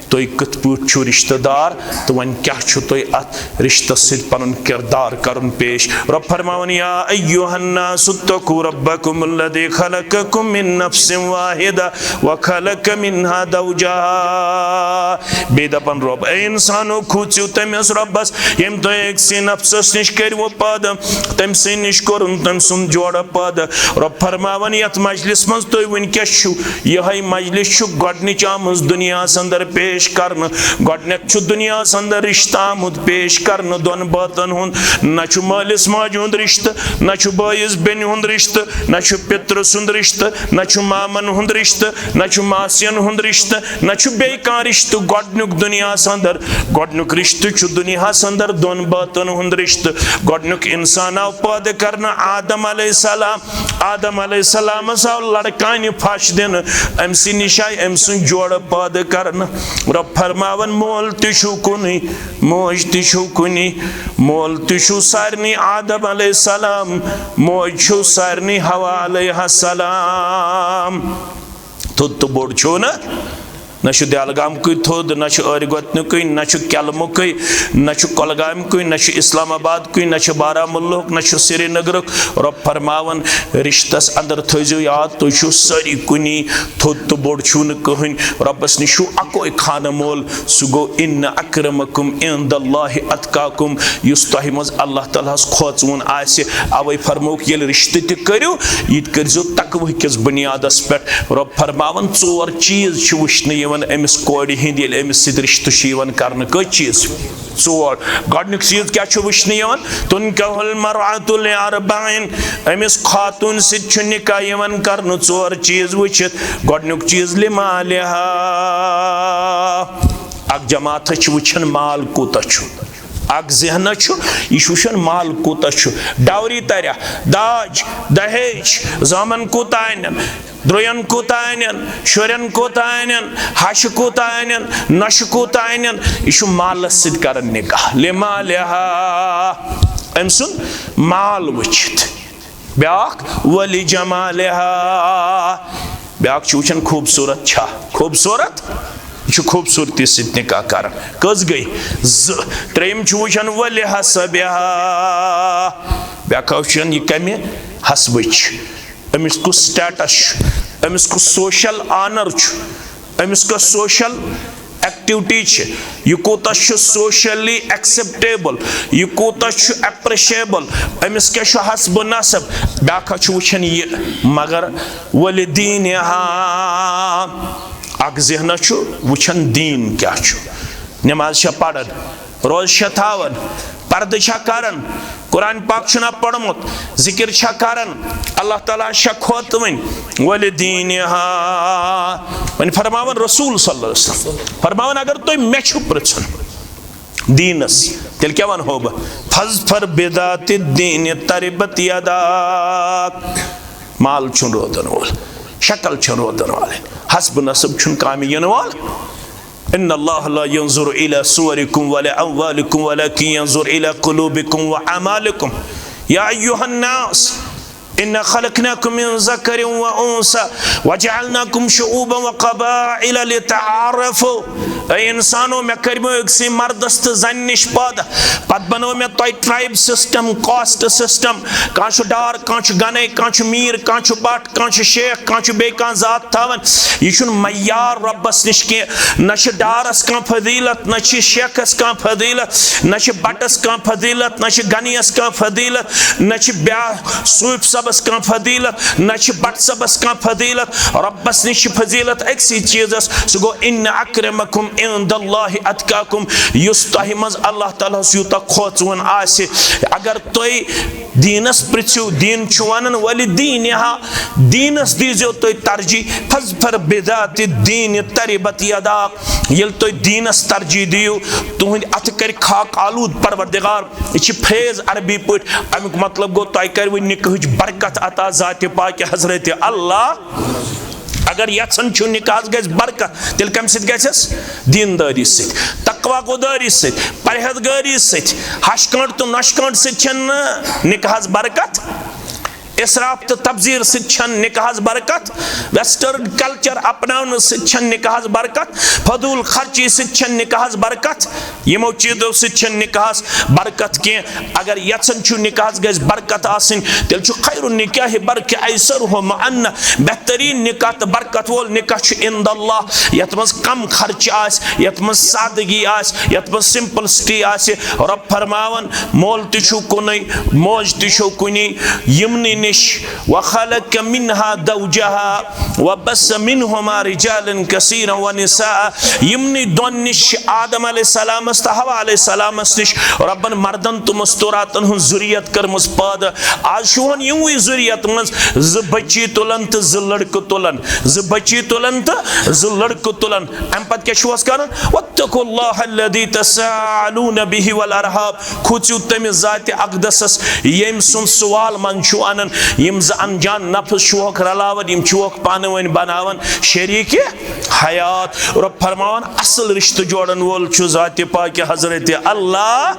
تُہۍ کِتھ پٲٹھۍ چھِو رشتہٕ دار تہٕ وۄنۍ کیٛاہ چھُ تۄہہِ اتھ رشتس سۭتۍ پنُن کردار کرُن پیش۔ رۄب فرماوان، یا ایھا الناس اتقوا ربکم الذی خلقکم من نفس واحدہ وخلق منها زوجها۔ بیٚیہِ دپان رۄب، اے انسانو، کھوٗژِو تٔمِس رۄبس، ییٚمۍ تۄہہِ أکسٕے نفسس نِش کٔرِوٕ پٲدٕ، تٔمۍ سٕے نِش کوٚرُن تٔمۍ سُنٛد جوڑٕ پٲدٕ۔ رۄب فرماوان، یتھ مجلس منٛز تُہۍ وٕنکیٚس چھِو، یِہوٚے مجلس چھُ گۄڈٕنِچ آمٕژ دُنیاہس اندر پیش کرنہٕ۔ گۄڈٕنیتھ چھُ دُنیاہس اندر رشتہٕ آمُت پیش کرنہٕ دۄن بٲژن ہُنٛد۔ نہ چھُ مٲلِس ماجہِ ہُنٛد رشتہٕ، نہ چھُ بٲیِس بیٚنہِ ہُنٛد رشتہٕ، نہ چھُ پِترٕ سُنٛد رشتہٕ، نہ چھُ مامن ہُنٛد رشتہٕ، نہ چھُ ماسین ہُنٛد رشتہٕ، نہ چھُ بیٚیہِ کانٛہہ رشتہٕ۔ گۄڈٕنیُک دُنیاہس اندر، گۄڈٕنیُک رشتہٕ چھُ دُنیاہس اندر دۄن بٲژن ہُنٛد رشتہٕ۔ گۄڈٕنیُک انسان آو پٲدٕ کرنہٕ آدم علیہ السلام۔ آدم علیہ السلامس آو لڑکانہِ پھش دِنہٕ، أمۍ سٕے نِش آیہِ أمۍ سُنٛد جوڑٕ پٲدٕ کرنہٕ۔ رۄب فرماوان، مول تہِ چھُو کُنُے، موج تہِ چھُو کُنی، مول تہِ چھُو سارنٕے آدم علیہ السلام، موج چھُو سارنٕے حوا علیہ السلام۔ تھوٚد تہٕ بوٚڑ چھُو نہ، نہ چھُ دہلگام کُے تھوٚد، نہ چھُ ٲرۍ گۄتنیُکُے، نہ چھُ کیلمُکُے، نہ چھُ کۄلگامہِ کُے، نہ چھُ اسلام آباد کُے، نہ چھُ بارہمولہُک، نہ چھُ سرینگرُک۔ رۄب فرماوان، رشتس اندر تھٲیزیو یاد، تُہۍ چھِو سٲری کُنی، تھوٚد تہٕ بوٚڑ چھُو نہٕ کٕہٕنۍ۔ رۄبس نِش چھُو اکوے خانہٕ مول، سُہ گوٚو، ان اکرمکم عند اللہ اتقاکم۔ یُس تۄہہِ منٛز اللہ تعالیٰ ہس کھوژوُن آسہِ، اوے فرمووُکھ، ییٚلہِ رشتہٕ تہِ کٔرِو، یہِ تہِ کٔرزیو تقوی کِس بنیادس پٮ۪ٹھ۔ رۄب فرماوان، ژور چیٖز چھِ وٕچھنہٕ یِوان أمِس کورِ ہِنٛدۍ، ییٚلہِ أمِس سۭتۍ رشتہٕ چھُ یِوان کرنہٕ۔ کٔژ چیٖز؟ ژور۔ گۄڈٕنیُک چیٖز کیٛاہ چھُ وٕچھنہٕ یِوان؟ تنکح المرأة لأربع۔ أمِس خاتوٗن سۭتۍ چھُ نکاح یِوان کرنہٕ ژور چیٖز وٕچھِتھ۔ گۄڈٕنیُک چیٖز لمالها۔ اکھ جماعت چھِ وٕچھان مال کوٗتاہ چھُ، اکھ ذہنہ چھُ، یہِ چھُ وٕچھان مال کوٗتاہ چھُ۔ ڈاوری تریا، داج، دہیج، زامن کوٗتاہ انن، درٛوین کوٗتاہ انن، شُرٮ۪ن کوٗتاہ انن، ہشہِ کوٗتاہ انن، نۄشہِ کوٗتاہ انن، یہِ چھُ مالس سۭتۍ کران نکاح۔ لمالها، أمۍ سُنٛد مال وٕچھِتھ۔ بیٛاکھ، ولجمالها، بیٛاکھ چھُ وٕچھان خوٗبصوٗرت چھا، خوٗبصوٗرت، یہِ چھُ خوٗبصوٗرتی سۭتۍ نکاح کران۔ کٔژ گٔے؟ زٕ۔ ترٛیٚیِم چھُ وٕچھان ولحسبها، بیٛاکھ چھُ وٕچھان یہِ کمہِ حسبٕچ چھِ، أمِس کُس status چھُ، أمِس کُس social honour چھُ، أمِس کۄس social activity چھِ، یہِ کوٗتاہ چھُ socially acceptable، یہِ کوٗتاہ چھُ appreciable، أمِس کیٛاہ چھُ حسب نسب، بیٛاکھ ہا چھُ وٕچھان یہِ۔ مگر ولدینها، اکھ ذہنہ چھُ وٕچھان دیٖن کیٛاہ چھُ، نماز چھا پران، روزٕ چھا تھاوان، پردٕ چھا کران، قرآن پاک چھُنا پوٚرمُت، ذکر چھا کران، اللہ تعالیٰ چھا کھوتوٕنۍ۔ ولدینها۔ وۄنۍ فرماوان رسول صلی اللہ علیہ وسلم، فرماوان، اگر تُہۍ مےٚ چھِو پرژھُن دیٖنس، تیٚلہِ کیٛاہ ونہو بہٕ؟ فاظفر بذات الدین تربت یداک۔ مال چھُنہٕ روزن وول، شکل چھَنہٕ روزن والٕنۍ، حسب نسب چھُنہٕ کامہِ یِنہٕ وول۔ ان اللہ لا ينظر الى صوركم ولا اموالكم ولكن ينظر الى قلوبكم واعمالكم۔ يا ايها الناس، انا خلقناكم من ذكر وانثى وجعلناكم شعوبا وقبائل لتعارفوا۔ اے انسانو، مےٚ کٔرۍمو أکسٕے مردس تہٕ زنہِ نِش پٲدٕ، پتہٕ بنوو مےٚ تۄہہِ tribe system، caste system۔ کانٛہہ چھُ ڈار، کانٛہہ چھُ گنے، کانٛہہ چھُ میٖر، کانٛہہ چھُ بٹ، کانٛہہ چھُ شیخ، کانٛہہ چھُ بیٚیہِ کانٛہہ ذات تھاوان۔ یہِ چھُنہٕ معیار رۄبس نِش کینٛہہ۔ نہ چھِ ڈارس کانٛہہ فضیلت، نہ چھِ شیخس کانٛہہ فضیلت، نہ چھِ بٹس کانٛہہ فضیلت، نہ چھِ گنیس کانٛہہ فضیلت، نہ چھِ بیٛاکھ صوٗفۍ صٲبس کانٛہہ فضیلت، نہ چھِ بٹ صٲبس کانٛہہ فضیلت۔ رۄبس نِش چھِ فضیلت أکسٕے چیٖزس، سُہ گوٚو، ان اکرمکم عند اللہ اتقاکم۔ یُس تۄہہِ منٛز اللہ تعالیٰ ہس یوٗتاہ کھوژوُن آسہِ، اگر تُہۍ دیٖنس پرژھِو، دیٖن چھُ ونان، ولدینها، دیٖنس دیٖزیو تُہۍ ترجیح۔ فاظفر بذات الدین تربت یداک۔ ییٚلہِ تُہۍ دیٖنس ترجیح دِیِو، تُہنٛدِ اتھٕ کرِ خاک آلود پروردگار۔ یہِ چھِ phrase عربی پٲٹھۍ، امیُک مطلب گوٚو، تۄہہِ کرِ وۄنۍ نکاحٕچ برکت عطا ذاتِ پاکہِ حضرت اللہ۔ اگر یژھان چھُ نکاحس گژھِ برکت، تیٚلہِ کمہِ سۭتۍ گژھٮ۪س؟ دیٖندٲری سۭتۍ۔ تقوی گدٲری سۭتۍ، پرہیزگٲری سۭتۍ، ہش کٲنٛٹھ تہٕ نۄشہِ کٲنٛٹھ سۭتۍ چھَنہٕ نکاحس برکت۔ اسراف تہٕ تبذیر سۭتۍ چھَنہٕ نکاحس برکت۔ ویسٹرن کلچر اپناونہٕ سۭتۍ چھَنہٕ نکاحس برکت۔ فضول خرچی سۭتۍ چھَنہٕ نکاحس برکت۔ یِمو چیٖزو سۭتۍ چھَنہٕ نکاحس برکت کینٛہہ۔ اگر یژھان چھُو نکاحس گژھِ برکت آسٕنۍ، تیٚلہِ چھُ خیر النکاح برکہ ایسرہ معنہ، بہترین نکاح تہٕ برکت وول نکاح چھُ عند اللہ، یتھ منٛز کم خرچہ آسہِ، یتھ منٛز سادگی آسہِ، یتھ منٛز سمپلسٹی آسہِ۔ رب فرماوان، مول تہِ چھُو کُنُے، موج تہِ چھو کُنی، یِمنٕے نِش۔ وخلق منها زوجها وبث منهما رجالا كثيرا ونساء۔ یِمنٕے دۄن نِش چھِ آدم علیہ السلامس تہٕ حوا علیہ السلامس نِش رۄبن مردن تہٕ مستوراتن ہٕنٛز ذُریت کٔرمٕژ پٲدٕ۔ آز چھُ وۄنۍ یِموٕے ذُریت منٛز زٕ بچی تُلان تہٕ زٕ لڑکہٕ تُلان، زٕ بچی تُلان تہٕ زٕ لڑکہٕ تُلان۔ امہِ پتہٕ کیٛاہ چھُ وۄنۍ کران؟ واتقوا الله الذي تساءلون به والارحام۔ کھوٗژِو تٔمِس ذاتِ اقدسس، ییٚمۍ سُنٛد سُہ وال منٛز چھُو انان۔ یِم زٕ انجان نفس چھُوکھ رلاوان، یِم چھُوکھ پانہٕ ؤنۍ بناوان شریٖکہِ حیات۔ رۄب فرماوان، اصل رشتہٕ جوڑن وول چھُ ذاتِ پاکہِ حضرت اللہ۔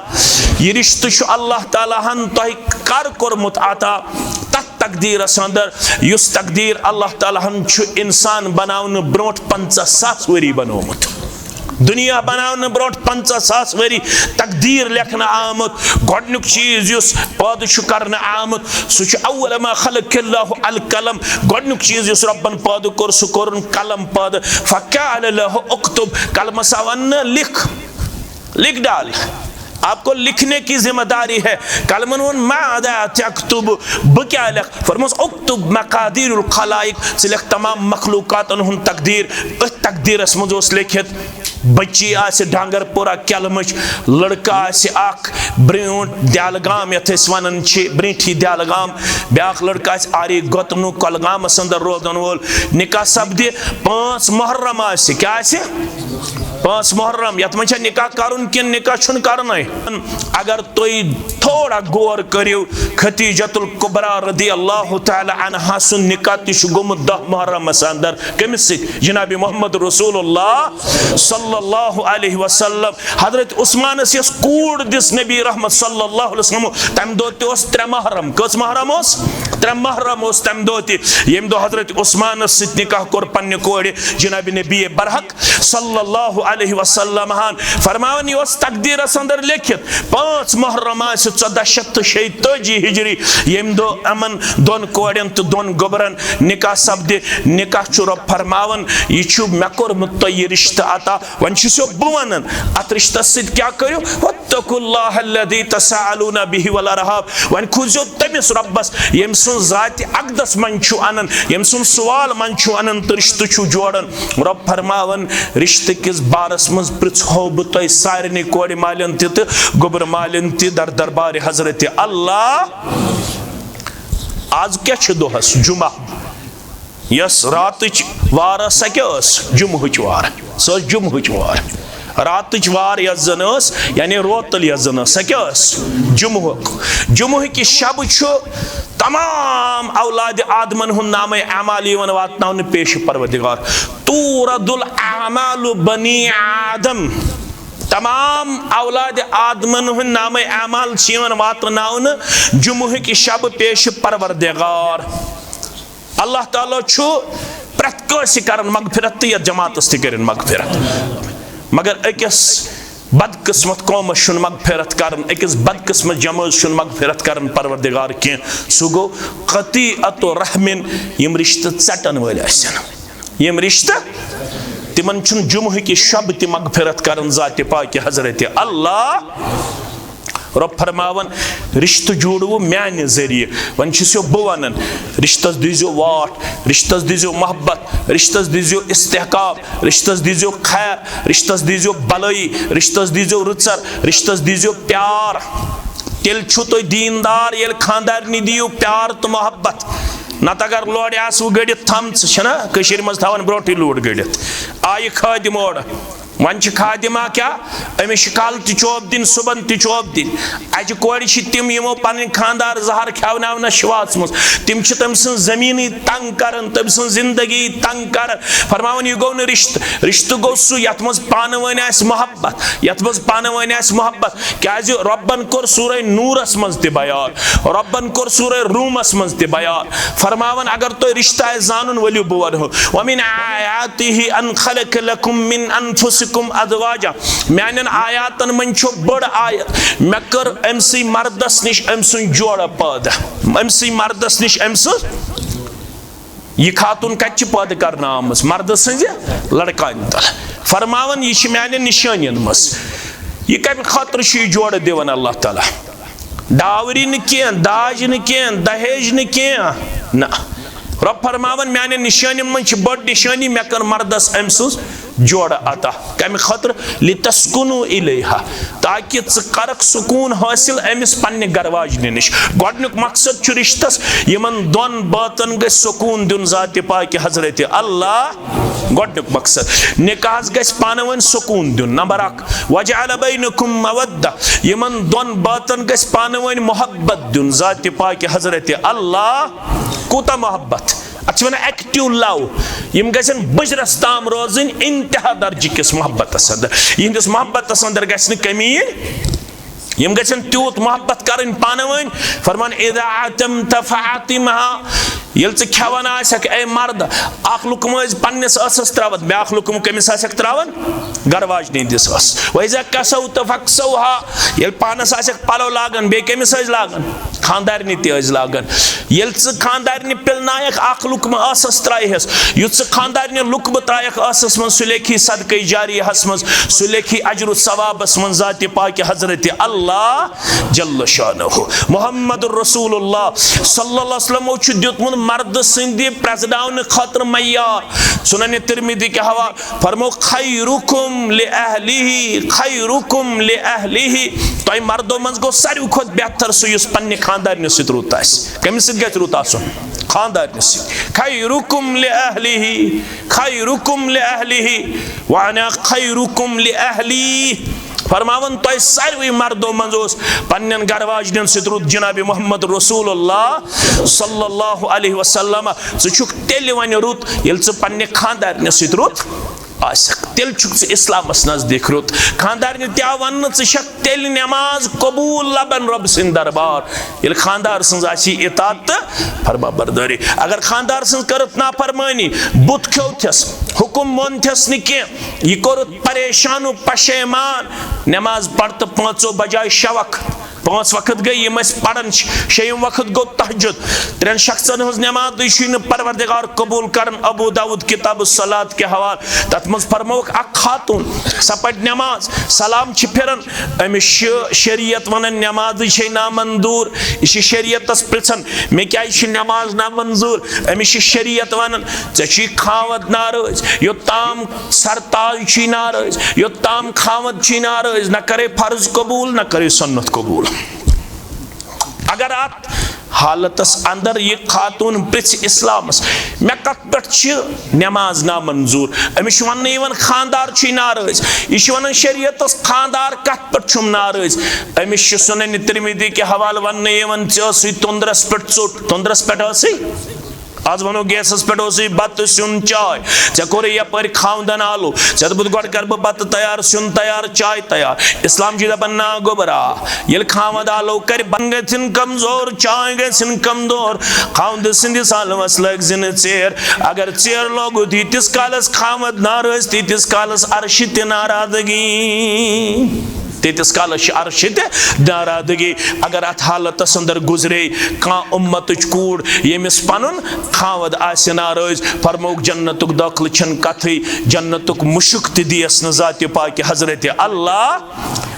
یہِ رشتہٕ چھُ اللہ تعالیٰ ہن تۄہہِ کر کوٚرمُت عطا؟ تتھ تقدیرس اندر، یُس تقدیر اللہ تعالیٰ ہن چھُ انسان بناونہٕ برونٛٹھ پنژاہ ساس ؤری بنومُت۔ دُنیا بناونہٕ برونٛٹھ پنژاہ ساس ؤری تقدیٖر لیکھنہٕ آمُت۔ گۄڈٕنیُک چیٖز یُس پٲدٕ چھُ کرنہٕ آمُت، سُہ چھُ اول ما خلق اللہ القلم۔ گۄڈٕنیُک چیٖز یُس رۄبن پٲدٕ کوٚر، سُہ کوٚرُن قلم پٲدٕ۔ فقال له اکتب، قلمس آو وننہٕ، لِکھ، لِکھ ڈال۔ آپ کو لکھنے کی ذمہ داری ہے۔ قلمن ووٚن، ماذا تکتب؟ بہٕ کیٛاہ لیکھٕ؟ فرموس، اکتب مقادیر الخلائق، ژٕ لیکھ تمام مخلوقاتن ہُنٛد تقدیٖر۔ أتھۍ تقدیٖرس منٛز اوس لیکھِتھ، بچی آسہِ ڈانگر پورہ کیلمٕچ، لڑکہٕ آسہِ اکھ برٛونٛٹھ دیالہٕ گام، یتھ أسۍ ونان چھِ برٛونٛٹھی دیالہٕ گام، بیٛاکھ لڑکہٕ آسہِ آری گۄتنُک کۄلگامس اندر روزن وول۔ نکاح سپدِ پانٛژھ محرم آسہِ، کیٛاہ آسہِ؟ پانٛژھ محرم۔ یتھ منٛز چھا نکاح کرُن کِنہٕ نکاح چھُنہٕ کرُنٕے؟ اگر تُہۍ تھوڑا غور کٔرِو، خدیجۃ الکبریٰ رضی اللہ تعالیٰ عنہا سُنٛد نکاح تہِ چھُ گوٚمُت دَہ محرمس اندر۔ کٔمِس سۭتۍ؟ جناب محمد رسول اللہ صلی اللہ علیہ وسلم۔ حضرت عثمانس یۄس کوٗر دِژ نبی رحمت صلی اللہ علیہ وسلم، تمہِ دۄہ تہِ اوس ترٛےٚ محرم۔ کٔژ محرم اوس؟ ترٛےٚ محرم اوس تمہِ دۄہ تہِ۔ ییٚمہِ دۄہ حضرت عثمانس سۭتۍ نکاح کوٚر پننہِ کورِ جناب نبی برحق صلی اللہ علیہ وسلم ہن، فرماوان، یہِ اوس تقدیرس اندر لیکھِتھ، پانٛژھ محرم آسہِ ژۄدہ شیٚتھ تہٕ شیٚیہِ تٲجی ہجری، ییٚمہِ دۄہ یِمن دۄن کورٮ۪ن تہٕ دۄن گوٚبرن نکاح سپدِ۔ نکاح چھُ رۄب فرماوان، یہِ چھُ مےٚ کوٚرمُت تۄہہِ یہِ رشتہٕ عطا۔ وۄنۍ چھُسو بہٕ ونان، اتھ رشتس سۭتۍ کیٛاہ کٔرِو؟ واتقوا اللہ الذی تساءلون بہ والارحام۔ وۄنۍ کھوٗژِو تٔمِس رۄبس، ییٚمۍ سُنٛد ذاتِ اقدس منٛز چھُ انان، ییٚمۍ سُنٛد سُہ وال منٛز چھُ انان تہٕ رشتہٕ چھُ جوڑان۔ رۄب فرماوان، رشتہٕ کِس بارس منٛز پرژھو بہٕ تۄہہِ سارنٕے کورِ مالٮ۪ن تہِ تہٕ گوٚبرٕ مالٮ۪ن تہِ در دربارِ حضرت اللہ۔ آز کیٛاہ چھُ دۄہس؟ جمعہ۔ یۄس راتٕچ وار ٲس، سۄ کیٛاہ ٲس؟ جمعہٕچ وار۔ سۄ ٲس جمعہٕچ وار۔ راتٕچ وار یۄس زن ٲس، یعنی روتل یۄس زن ٲس، سۄ کیٛاہ ٲس؟ جمعہُک۔ جمعہٕکہِ شبہٕ چھُ تمام اولادِ آدمن ہُنٛد نامے اعمال یِوان واتناونہٕ پیش پروردگار۔ تورد الاعمال بنی آدم۔ تمام اولادِ آدمن ہُنٛد نامے اعمال چھِ یِوان واتناونہٕ جمعہٕکہِ شبہٕ پیش پروردگار۔ اللہ تعالیٰ چھُ پرٛٮ۪تھ کٲنٛسہِ کران مغفرت تہٕ یتھ جماعتس تہِ کٔرِن مغفرت۔ مگر أکِس بدقسمت قومس چھُنہٕ مغفرت کران، أکِس بدقسمت جمٲژ چھُنہٕ مغفرت کران پروردگار کینٛہہ۔ سُہ گوٚو قطیعت الرحمن، یِم رشتہٕ ژٹن وٲلۍ ٲسِن۔ یِم رشتہٕ، تِمن چھُنہٕ جمعہٕکہِ شب تہِ مغفرت کران ذاتِ پاکہِ حضرت اللہ۔ رۄب فرماوان، رشتہٕ جوڑوٕ میانہِ ذٔریعہٕ۔ وۄنۍ چھُسو بہٕ ونان، رشتس دیٖزیو واٹھ، رشتس دیٖزیو محبت، رشتس دیٖزیو استحکام، رشتس دیٖزیو خیر، رشتس دیٖزیو بلٲیی، رشتس دیٖزیو رٕژر، رشتس دیٖزیو پیار۔ تیٚلہِ چھُو تُہۍ دیٖندار، ییٚلہِ خانٛدارنہِ دِیِو پیار تہٕ محبت۔ نتہٕ اگر لورِ آسہٕ وٕ گٔڑِتھ تھمژٕ، چھِنہ کٔشیٖرِ منٛز تھاوان برونٛٹھٕے لوٗر گٔڑِتھ، آیہِ خٲدِم اورٕ۔ وۄنۍ چھِ خادمہ کیٛاہ؟ أمِس چھِ کالہٕ تہِ چوب دِنۍ، صُبحن تہِ چوب دِنۍ۔ اَجہِ کورِ چھِ تِم، یِمو پنٕنۍ خانٛدار زہر کھیٛاوناونس چھِ واژمٕژ۔ تِم چھِ تٔمۍ سٕنٛز زٔمیٖنٕے تنگ کران، تٔمۍ سٕنٛز زندگی تنگ کران۔ فرماوان، یہِ گوٚو نہٕ رشتہٕ۔ رشتہٕ گوٚو سُہ یتھ منٛز پانہٕ ؤنۍ آسہِ محبت، یتھ منٛز پانہٕ ؤنۍ آسہِ محبت۔ کیٛازِ رۄبن کوٚر سورہ نورس منٛز تہِ بیان، رۄبن کوٚر سورہ رومس منٛز تہِ بیان۔ فرماوان، اگر تۄہہِ رشتہٕ آسہِ زانُن، ؤلِو بہٕ ونہو۔ ومن آیاتہ ان خلق لکم من انفسکم ازواجا۔ میانٮ۪ن آیاتن منٛز چھُ بٔڑ آیت، مےٚ کٔر أمۍ سٕے مردس نِش أمۍ سُنٛد جوڑٕ پٲدٕ، أمۍ سٕے مردس نِش أمۍ سٕنٛز، یہِ خاتون کتہِ چھِ پٲدٕ کرنہٕ آمٕژ؟ مردٕ سٕنٛزِ لڑکانہِ تل۔ فرماوان، یہِ چھِ میانٮ۪ن نِشٲنین منٛز۔ یہِ کمہِ خٲطرٕ چھُ یہِ جوڑٕ دِوان اللہ تعالیٰ؟ ڈاوری نہٕ کینٛہہ، داج نہٕ کینٛہہ، دہیج نہٕ کینٛہہ، نہ۔ رۄب فرماوان، میانٮ۪ن نِشٲنین منٛز چھِ بٔڑ نِشٲنی، مےٚ کٔر مردس أمۍ سٕنٛز جوڑٕ عطا۔ کمہِ خٲطرٕ؟ لِتَسْكُنُوا إِلَيْهَا، تاکہِ ژٕ کرکھ سکوٗن حٲصِل أمِس پننہِ گرٕ واجنہِ نِش۔ گۄڈنیُک مقصد چھُ رشتس، یِمن دۄن بٲژن گژھِ سکوٗن دیُن ذاتِ پاکہِ حضرت اللہ۔ گۄڈنیُک مقصد، نکاحس گژھِ پانہٕ ؤنۍ سکوٗن دیُن، نمبر اکھ۔ وَجَعَلَ بَيْنَكُمْ مَوَدَّةً، یِمن دۄن بٲژن گژھِ پانہٕ ؤنۍ محبت دیُن ذاتِ پاکہِ حضرت اللہ۔ کوٗتاہ محبت؟ اتھ چھِ ونان ایکٹیو لو۔ یِم گژھن بُجرس تام روزٕنۍ، انتہا درجہٕ کِس محبتس اندر۔ یِہنٛدِس محبتس اندر گژھِ نہٕ کمی یِنۍ۔ یِم گژھن تیوٗت محبت کرٕنۍ پانہٕ ؤنۍ۔ فرمان، اذا اعتمت فاعتمها، ییٚلہِ ژٕ کھٮ۪وان آسکھ اے مرد، اکھ لُقمہٕ ٲسۍ پننِس ٲسس تراوان، بیاکھ لُقمہٕ کٔمِس آسکھ تراوان؟ گرٕ واجنہِ ہِنٛدِس ٲسس۔ واذا کسوت فاکسوها، ییٚلہِ پانس آسکھ پلو لاگان، بیٚیہِ کٔمِس ٲسۍ لاگان؟ خاندارنہِ تہِ ٲسۍ لاگان۔ ییٚلہِ ژٕ خاندارنہِ پِلنایکھ، اکھ لُقمہٕ ٲسس ترایہس، یُتھ ژٕ خاندارنہِ لُقمہٕ ترایکھ ٲسس منٛز، سُہ لیکھی صدقے جاریہس منٛز، سُہ لیکھی اجر و ثوابس منٛز ذاتِ پاکہِ حضرت اللہ جل شانہ۔ محمد رسول اللہ صلی اللہ علیہ وسلمو چھُ دیُتمُت مردٕ سٕنٛدِ پرزناونہٕ خٲطرٕ معیار۔ سنن ترمذی کہِ حوالہٕ فرمو، خیرکم لأہلہ، خیرکم لأہلہ۔ تۄہہِ مردو منٛز گوٚو ساروی کھۄتہٕ بہتر سُہ، یُس پننہِ خاندارنہِ سۭتۍ رُت آسہِ۔ کٔمِس سۭتۍ گژھِ رُت آسُن؟ خاندارنہِ سۭتۍ۔ خیرکم لأہلہ، خیرکم لأہلہ، وانا خیرکم لأہلی۔ فرماوان، تۄہہِ ساروی مردو منٛز اوس پننٮ۪ن گرٕ واجنٮ۪ن سۭتۍ رُت جناب محمد رسول اللہ صلی اللہ علیہ وسلم۔ ژٕ چھُکھ تیٚلہِ وۄنۍ رُت، ییٚلہِ ژٕ پننہِ خاندارنہِ سۭتۍ رُت آسکھ، تیٚلہِ چھُکھ ژٕ اسلامس نزدیٖک رُت۔ خاندارنہِ تہِ آو وننہٕ، ژٕ چھکھ تیٚلہِ نماز قبول لبن رۄب سٕنٛدِ دربار، ییٚلہِ خاندار سٕنٛز آسی اطاعت تہٕ فرما بردٲری۔ اگر خاندار سٕنٛز کٔرٕتھ نافرمٲنی، بُتھ کھیوتھس، حکم مونتھس نہٕ کینٛہہ، یہِ کوٚرُتھ پریشان و پشیمان، نماز پرتہٕ پانٛژو بجایہِ شےٚ وقت۔ پانٛژھ وقت گٔے یِم أسۍ پران چھِ، شیٚیِم وقت گوٚو تہجد۔ ترٛٮ۪ن شخصن ہٕنٛز نماز چھُے نہٕ پروردگار قبول کران۔ ابو داؤد کتاب الصلاۃ کہِ حوالہٕ، تتھ منٛز فرمووُکھ اکھ خاتون، سۄ پرِ نماز، سلام چھِ پھران، أمِس چھِ شریعت ونان نمازٕے چھے نامنظور۔ یہِ چھِ شریعتس پرژھان، مےٚ کیازِ چھِ نماز نامنظور؟ أمِس چھِ شریعت ونان، ژےٚ چھُے خاوند ناراض، یوٚتام سرتاج چھُے ناراض، یوٚتام خاوند چھُے ناراض، نہ کرے فرض قبول، نہ کرے سنت قبول۔ اگر اتھ حالتس اندر یہِ خاتون پرژھِ اسلامس، مےٚ کتھ پٮ۪ٹھ چھِ نماز نامنظور؟ أمِس چھُ وننہٕ یِوان خاندار چھُے ناراض۔ یہِ چھُ ونان شریعتس خاندار کتھ پٮ۪ٹھ چھُم ناراض؟ أمِس چھُ سنن ترمذی کہِ حوالہٕ وننہٕ یِوان، ژےٚ ٲسٕے توٚنٛدرس پٮ۪ٹھ ژوٚٹ، توٚنٛدرس پٮ۪ٹھ ٲسٕے، از ونو گیسس پٮ۪ٹھ اوسُے بتہٕ سیُن چاے، ژےٚ کوٚرُے یپٲرۍ خاوندن آلو، ژےٚ دوٚپُتھ گۄڈٕ کرٕ بہٕ بتہٕ تیار، سیُن تیار، چاے تیار۔ اسلام چھُ دپان، نا گوٚبرا، ییٚلہِ خاوند آلو کرِ، بتہٕ گژھن کمزور، چاے گژھن کمزور، خاوند سٕنٛدِس آلوس لٲگۍ زِ نہٕ ژیر۔ اگر ژیر لوگُتھ، ییٖتِس کالس خاوند ناراض، تیٖتِس کالس عرشہِ تہِ ناراضگی، تیٖتِس کالس چھِ عرشہِ تہِ ناراضگی۔ اگر اتھ حالتس اندر گُزرے کانٛہہ اُمتٕچ کوٗر، ییٚمِس پنُن خاوند آسہِ ناراض، فرمووُکھ، جنتُک دٲخلہٕ چھنہٕ کتھٕے، جنتُک مُشُک تہِ دِیس نہٕ ذاتِ پاکہِ حضرت اللہ۔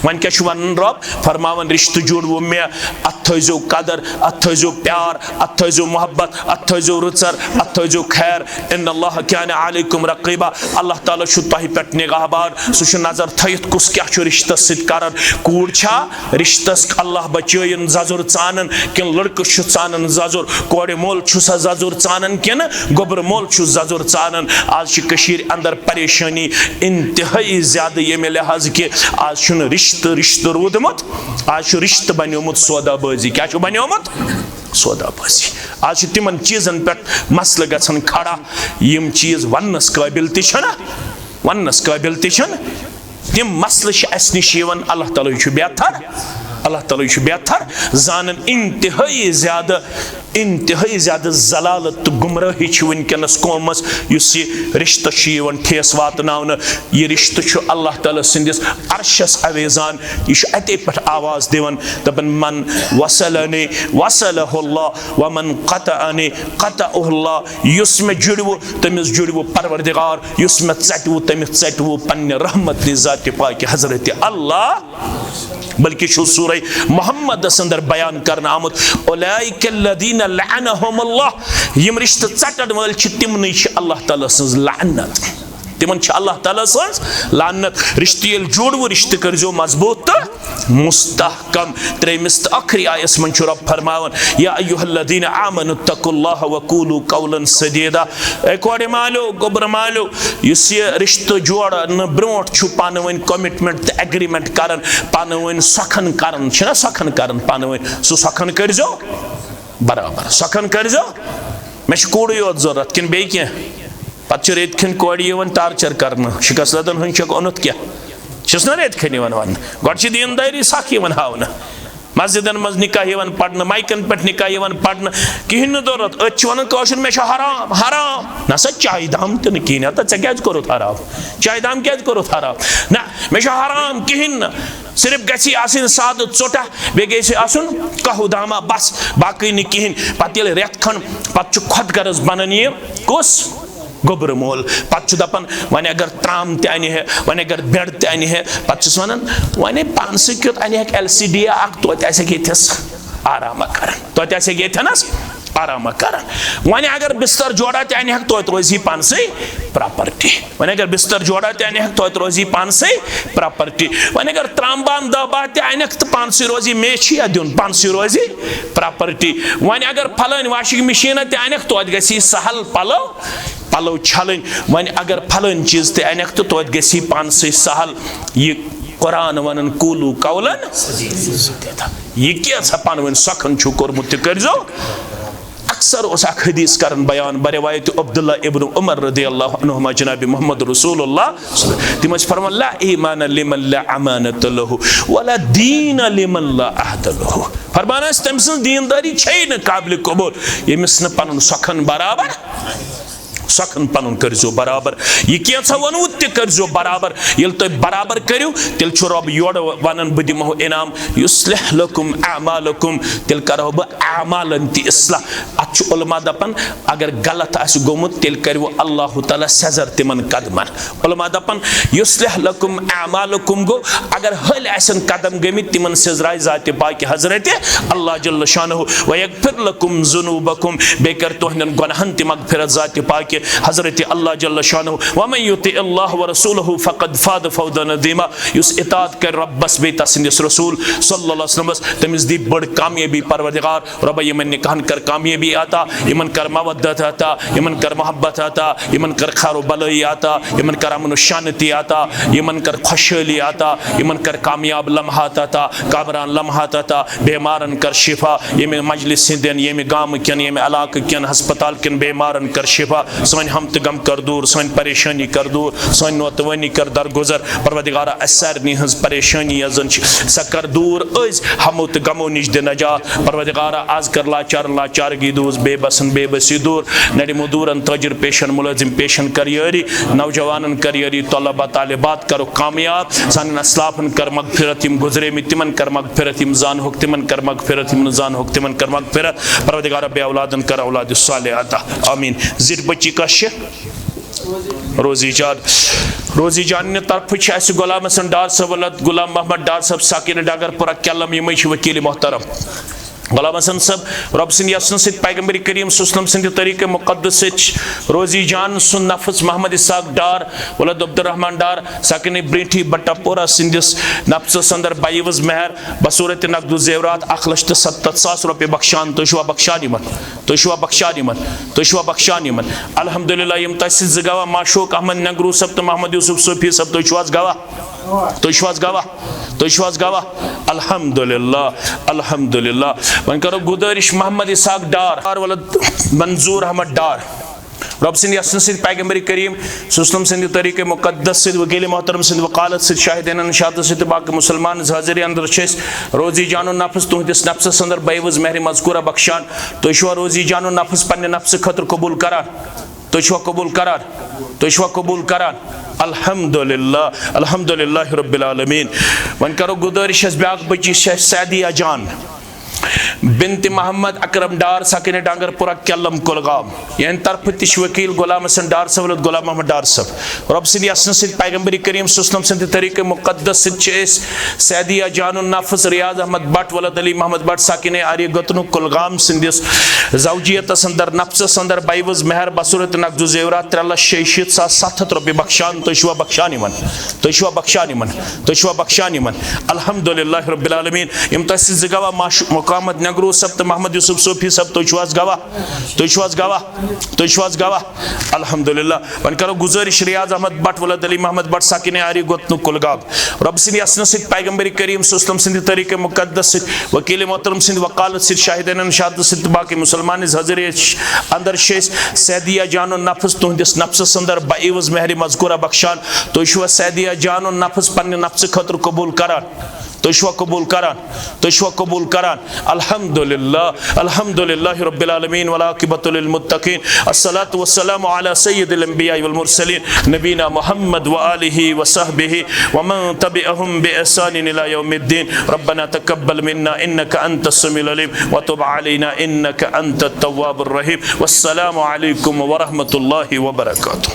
وۄنۍ کیٛاہ چھُ وَنان رۄب؟ فرماوان، رِشتہٕ جوڑوُ مےٚ، اَتھ تھٲیزیو قدر، اَتھ تھٲیزیو پیار، اَتھ تھٲیزیو محبت، اَتھ تھٲیزیو رٕژَر، اَتھ تھٲیزیو خیر۔ ان اللہ کان علیکم رقیبا، اللہ تعالیٰ چھُ تۄہہِ پٮ۪ٹھ نگاہ بان، سُہ چھُ نظر تھٲیِتھ کُس کیٛاہ چھُ رِشتَس سۭتۍ کران۔ کوٗر چھا رِشتَس اللہ بچٲیِن زَزُر ژانان، کِنہٕ لٔڑکہٕ چھُ ژانان زَزُر؟ کورِ مول چھُ سا زَزُر ژانان کِنہٕ گوٚبرٕ مول چھُ زَزُر ژانان؟ آز چھِ کٔشیٖرِ اندر پریشٲنی انتہٲیی زیادٕ، ییٚمہِ لحاظ کہِ آز چھُنہٕ رِشتہٕ رِشتہٕ روٗدمُت، آز چھُ رِشتہٕ بنیومُت سودا بٲزی۔ کیٛاہ چھُ بنیومُت؟ سودا بٲزی۔ آز چھِ تِمن چیٖزن پٮ۪ٹھ مسلہٕ گژھان کھڑا، یِم چیٖز وننس قٲبل تہِ چھِنہٕ، وننس قٲبل تہِ چھِنہٕ۔ تِم مسلہٕ چھِ اَسہِ نِش یِوان۔ اللہ تعالیٰ چھُ بہتر، اللہ تعالیٰ چھُ بہتر زانان۔ انتہٲیی زیادٕ، انتہٲیی زیادٕ ضلالت تہٕ گمراہی چھِ وٕنکیٚنَس قومَس، یُس یہِ رِشتہٕ چھُ یِوان ٹھیس واتناونہٕ۔ یہِ رِشتہٕ چھُ اللہ تعالیٰ سٕنٛدِس عرشَس اویزان۔ یہِ چھُ اَتے پٮ۪ٹھ آواز دِوان، دَپان، "من وصلنی وصلہ اللہ، ومن قطعنی قطعہ اللہ"۔ یُس مےٚ جُڑوٕ، تٔمِس جُڑوٕ پروردگار، یُس مےٚ ژَٹوٕ، تٔمِس ژَٹوٕ پننہِ رحمت نِش ذاتِ پاکہِ حضرت اللہ۔ بلکہ چھُ سورہ محمدس اندر بیان کرنہٕ آمُت، "اولئک الذین لعنہم اللہ"، یِم رشتہٕ ژٹن وٲلۍ چھِ، تِمنٕے چھِ اللہ تعالیٰ سٕنٛز لعنت، تِمن چھِ اللہ تعالیٰ سٕنٛز لعنت۔ رشتہٕ ییٚلہِ جوڑوٕ، رشتہٕ کٔرزیو مضبوط تہٕ مستحکم۔ ترٛیٚیمِس تہٕ ٲخری آیس منٛز چھُ رب فرماوان، یا ایھا الذین آمنوا اتقوا اللہ وقولوا قولا سدیدا۔ اے کورِ مالیو، گوٚبرٕ مالیو، یُس یہِ رشتہٕ جوڑنہٕ برونٛٹھ چھُ پانہٕ ؤنۍ commitment تہٕ agreement کران، پانہٕ ؤنۍ سۄکھن کران، چھِنہ سۄکھن کران پانہٕ ؤنۍ، سُہ سۄکھن کٔرزیو برابر، سۄکھن کٔرزیو۔ مےٚ چھُ کوٗرٕے یوت ضروٗرت کِنہٕ بیٚیہِ کینٛہہ؟ پتہٕ چھُ رٮ۪تۍ کھنٛڈ کورِ یِوان torture کرنہٕ، شکست لدن ہُنٛد چھکھ اوٚنُتھ کیٛاہ؟ چھُس نہ رٮ۪تۍ کھنٛڈ یِوان وننہٕ، گۄڈٕ چھِ دیٖندٲری سخ یِوان ہاونہٕ۔ مسجدن منٛز نکاح یِوان پرنہٕ، مایکن پٮ۪ٹھ نکاح یِوان پرنہٕ، کِہیٖنۍ نہٕ ضروٗرت۔ أتھۍ چھِ ونان کٲشُر، مےٚ چھُ حرام، حرام۔ نہ سا، چایہِ دام تہِ نہٕ کِہیٖنۍ۔ ہتا ژےٚ کیٛازِ کوٚرُتھ حرام؟ چایہِ دام کیٛازِ کوٚرُتھ حرام؟ نہ، مےٚ چھُ حرام کِہیٖنۍ نہٕ۔ صرف گژھِ آسٕنۍ سادٕ ژوٚٹا، بیٚیہِ گژھِ آسُن قہوٕ داما، بس، باقٕے نہٕ کِہیٖنۍ۔ پتہٕ ییٚلہِ رٮ۪تھ کھنٛڈ، پتہٕ چھُ خۄد غرض بنان یہِ کُس؟ گوٚبرٕ مول۔ پتہٕ چھُ دپان، وۄنۍ اگر ترام تہِ انہِ ہے، وۄنۍ اگر bed تہِ انہِ ہے، پتہٕ چھُس ونان، وۄنۍ پانسٕے کیُتھ انہِ ہیٚکھ L C D اکھ، توتہِ آسہِ ہیٚکہِ ییٚتھس آرامہ کران، توتہِ آسہِ ہیٚکہِ ییٚتھنس آرامہ کران۔ وۄنۍ اگر بستر جوڑا تہِ انہِ ہیٚکھ، توتہِ روزِ یہِ پانسٕے property۔ وۄنۍ اگر بستر جوڑا تہِ انہِ ہیٚکھ، توتہِ روزِ یہِ پانسٕے property۔ وۄنۍ اگر ترام بان دہ باہ تہِ انہِ ہیٚکھ تہٕ پانسٕے روزِ یہِ، مے چھُ یا دیُن، پانسٕے روزِ property۔ وۄنۍ اگر پھلٲنۍ washing machine تہِ انہِ ہیٚکھ، توتہِ گژھِ یہِ سہل پلو پلو چھلٕنۍ۔ وۄنۍ اگر پھلٲنۍ چیٖز تہِ انکھ تہٕ توتہِ گژھی پانسٕے سہل۔ یہِ قرآن ونان، "قولوا قولا سدیدا۔" یہِ کینٛژھا پانہٕ ؤنۍ سۄکھن چھُو کوٚرمُت، تہِ کٔرزیو۔ اکثر اوس اکھ حدیث کران بیان بروایت عبداللہ ابن عمر رضی اللہ عنہما، جناب محمد رسول اللہ، تِم ٲسۍ فرمان، "لا ایمان لمن لا امانت لہ، ولا دین لمن لا عہد لہ۔" فرمان ٲسۍ، تٔمۍ سٕنٛز دیندٲری چھے نہٕ قابل قبول، ییٚمِس نہٕ پنُن سۄکھن برابر سۄکھن پنُن کٔرزیو برابر۔ یہِ کینٛژھا ووٚنوٕ تہِ کٔرزیو برابر۔ ییٚلہِ تُہۍ برابر کٔرِو، تیٚلہِ چھُ رۄب یورٕ ونان، "بہٕ دِمہو انعام، یصلح لکم اعمالکم"، تیٚلہِ کرہو بہٕ اعمالن تہِ اصلاح۔ اتھ چھُ علماء دپان، اگر غلط آسہِ گوٚمُت، تیٚلہِ کرِوٕ اللہ تعالیٰ سیزر تِمن قدمن۔ علماء دپان، "یصلح لکم اعمالکم" گوٚو، اگر ہلۍ آسن قدم گٔمٕتۍ، تِمن سیزرایہِ ذاتِ پاکہِ حضرت اللہ جل شانہ۔ "ویغفر لکم ذنوبکم"، بیٚیہِ کر تُہنٛدٮ۪ن گۄناہن تہِ مغفرت ذاتِ پاکہِ حضرت اللہ جل شانہ۔ "ومن یطع اللہ ورسولہ فقد فاز فوزا عظیما"، یُس اطاعت کرِ رۄبس بیٚیہِ تسٕنٛدِس رسول صلی اللہ علیہ وسلمس، تٔمِس دی بٔڑ کامیٲبی پروردگار۔ رۄبہ، یِمن نکاحن کر کامیٲبی عطا، یِمن کر مودت عطا، یِمن کر محبت عطا، یِمن کر خیر و بلٲیی عطا، یِمن کر امن و شانتی عطا، یِمن کر خۄشحٲلی عطا، یِمن کر کامیاب لمحات عطا، کامران لمحات عطا، بیمارن کر شفا، ییٚمہِ مجلس ہٕنٛدٮ۪ن، ییٚمہِ گامہٕ کٮ۪ن، ییٚمہِ علاقہٕ کٮ۪ن ہسپتال کٮ۪ن بیمارن کر شفا، سٲنۍ ہم تہٕ غم کر دوٗر، سٲنۍ پریشٲنی کر دوٗر، سٲنۍ نوتوٲنی کر درگُزر۔ پروردگارا، اسہِ سارنٕے ہٕنٛز پریشٲنی یۄس زن چھِ، سۄ کر دوٗر أزۍ ہمو تہٕ غمو نِش دِ نجات۔ پروردگارا، از کر لاچارن لاچارگی دوٗر، بے بسن بے بسی دوٗر، نرِ مزدوٗرن، تاجر پیشن، مُلٲزِم پیشن کر یٲری، نوجوانن کر یٲری، طلبہ طالبات کرُکھ کامیاب، سانٮ۪ن اسلافن کر مغفرت، یِم گُزریمٕتۍ تِمن کر مغفرت، یِم زانہوکھ تِمن کر مغفرت، یِم نہٕ زانہوکھ تِمن کر مغفرت۔ پروردگارا، بے اولادن کر اولاد صالح عطا۔ آمین۔ زِٹھ بچی کۄس چھِ؟ روزی جان، روزی جان نہِ طرفہٕ چھِ اَسہِ غلام حسن ڈار صٲب ولد غلام محمد ڈار صٲب ساکن ڈگر پورہ کیلم، یِمے چھِ وکیل محترم۔ غلام حسن صٲب، رۄب سٕنٛدِ یژھنہٕ سۭتۍ، پیغمبر کریم صلی اللہ علیہ وسلم سٕنٛدِ طریقہ مقدس سۭتۍ چھِ روزی جان سُنٛد نفس محمد اسحاق ڈار ولد عبدالرحمان ڈار ساکن برینٹھی بٹہ پورہ سٕنٛدِس نفسس اندر بعوض مہر بصورت نقد و زیورات اکھ لچھ تہٕ ستتھ ساس رۄپیہِ بخشان۔ تُہۍ چھِوا بخشان یِمن؟ تُہۍ چھِوا بخشان یِمن؟ تُہۍ چھِوا بخشان یِمن؟ الحمدللہ، یِم تۄہہِ سۭتۍ زٕ گواہ، معشوق احمد نگرو صٲب تہٕ محمد یوسف صوفی صٲب، تُہۍ چھِو حظ گواہ؟ تُہۍ چھِو حظ گواہ؟ تُہۍ چھِو حظ گواہ؟ الحمدللہ، الحمدللہ۔ وۄنۍ کرو گُزٲرِش محمد اسحاق ڈار، ڈار ولد منظور احمد ڈار۔ رۄب سٕنٛدِ یژھنہٕ سۭتۍ، پیغمبر کریم صلی اللہ علیہ وسلم سٕنٛدِ طریقہ مقدس سۭتۍ، وکیل محترم سٕنٛدِ وقالت سۭتۍ، شاہدینن شہادت سۭتۍ تہٕ باقی مسلمان حٲضری اندر چھِ أسۍ روزی جانُن نفس تُہنٛدِس نفسس اندر بعوض مہر مذکورہ بخشان۔ تُہۍ چھِوا روزی جانُن نفس پننہِ نفسہٕ خٲطرٕ قبول کران؟ تُہۍ چھِوا قبول کران؟ تُہۍ چھِوا قبول کران؟ الحمدللہ، الحمدللہ رب العالمین۔ وۄنۍ کرو گُزٲرِش، اَسہِ بیٛاکھ بٔچی چھِ اَسہِ سعدیہ جان بنت محمد اکرم ڈار ساکن ڈانگر پورہ کیلم کولگام، یِہنٛدِ طرفہٕ تہِ چھِ وکیل غلام حسن ڈار صٲب ولد غلام محمد ڈار صٲب۔ رۄب سٕنٛدِ یژھنہٕ سۭتۍ، پیغمبر کریم صلی اللہ علیہ وسلم سٕنٛدِ طریقہ مقدس سۭتۍ چھِ أسۍ سعدیہ جانُن نفس ریاض احمد بٹ ولد علی محمد بٹ ساکن آریہ گتنُک کولگام سٕنٛدِس زوجیتس اندر نفسس اندر بعوض مہر بصورت نقد و زیورات ترٛےٚ لچھ شیٚیہِ شیٖتھ ساس ستھ ہتھ رۄپیہِ بخشان۔ تُہۍ چھِوا بخشان یِمن؟ تُہۍ چھِوا بخشان یِمن؟ تُہۍ چھِوا بخشان یِمن؟ الحمدللہ رب العالمین۔ یِم تۄہہِ سۭتۍ زٕ گواہ، معشوق محمد نگرو صٲب تہٕ محمد یوسف صوفی صٲب، تُہۍ چھِو حظ گواہ؟ تُہۍ چھِو حظ گواہ؟ تُہۍ چھِو حظ گواہ؟ الحمدللہ۔ وۄنۍ کرو گُزٲرِش، ریاض احمد بٹ ولد علی محمد بٹ ساکن آریہ گتنُک کولگام، رۄب سٕنٛدِ یژھنہٕ سۭتۍ، پیغمبر کریم صلی اللہ علیہ وسلم سٕنٛدِ طریقہ مقدس سۭتۍ، وکیل محترم سٕنٛدِ وقالت سۭتۍ، شاہدینن شہادت سۭتۍ تہٕ باقی مسلمان حٲضری اندر چھِ أسۍ سعدیہ جانُن نفس تُہنٛدِس نفسس اندر بعوض مہر مذکورہ بخشان۔ تُہۍ چھِوا سعدیہ جانُن نفس پننہِ نفسہٕ خٲطرٕ قبول کران؟ تُہۍ چھِوا قبول کران؟ تُہۍ چھِوا قبول کران؟ الحمدللہ، الحمدللہ رب العالمین، والعاقبۃ للمتقین، الصلاۃ والسلام علی سید الانبیاء والمرسلین، نبینا محمد وآلہ وصحبہ ومن تبعهم بإحسان الی یوم الدین۔ ربنا تقبل منا انک انت السمیع العلیم وتب علینا انک انت التواب الرحیم۔ والسلام علیکم ورحمۃ اللہ وبرکاتہ۔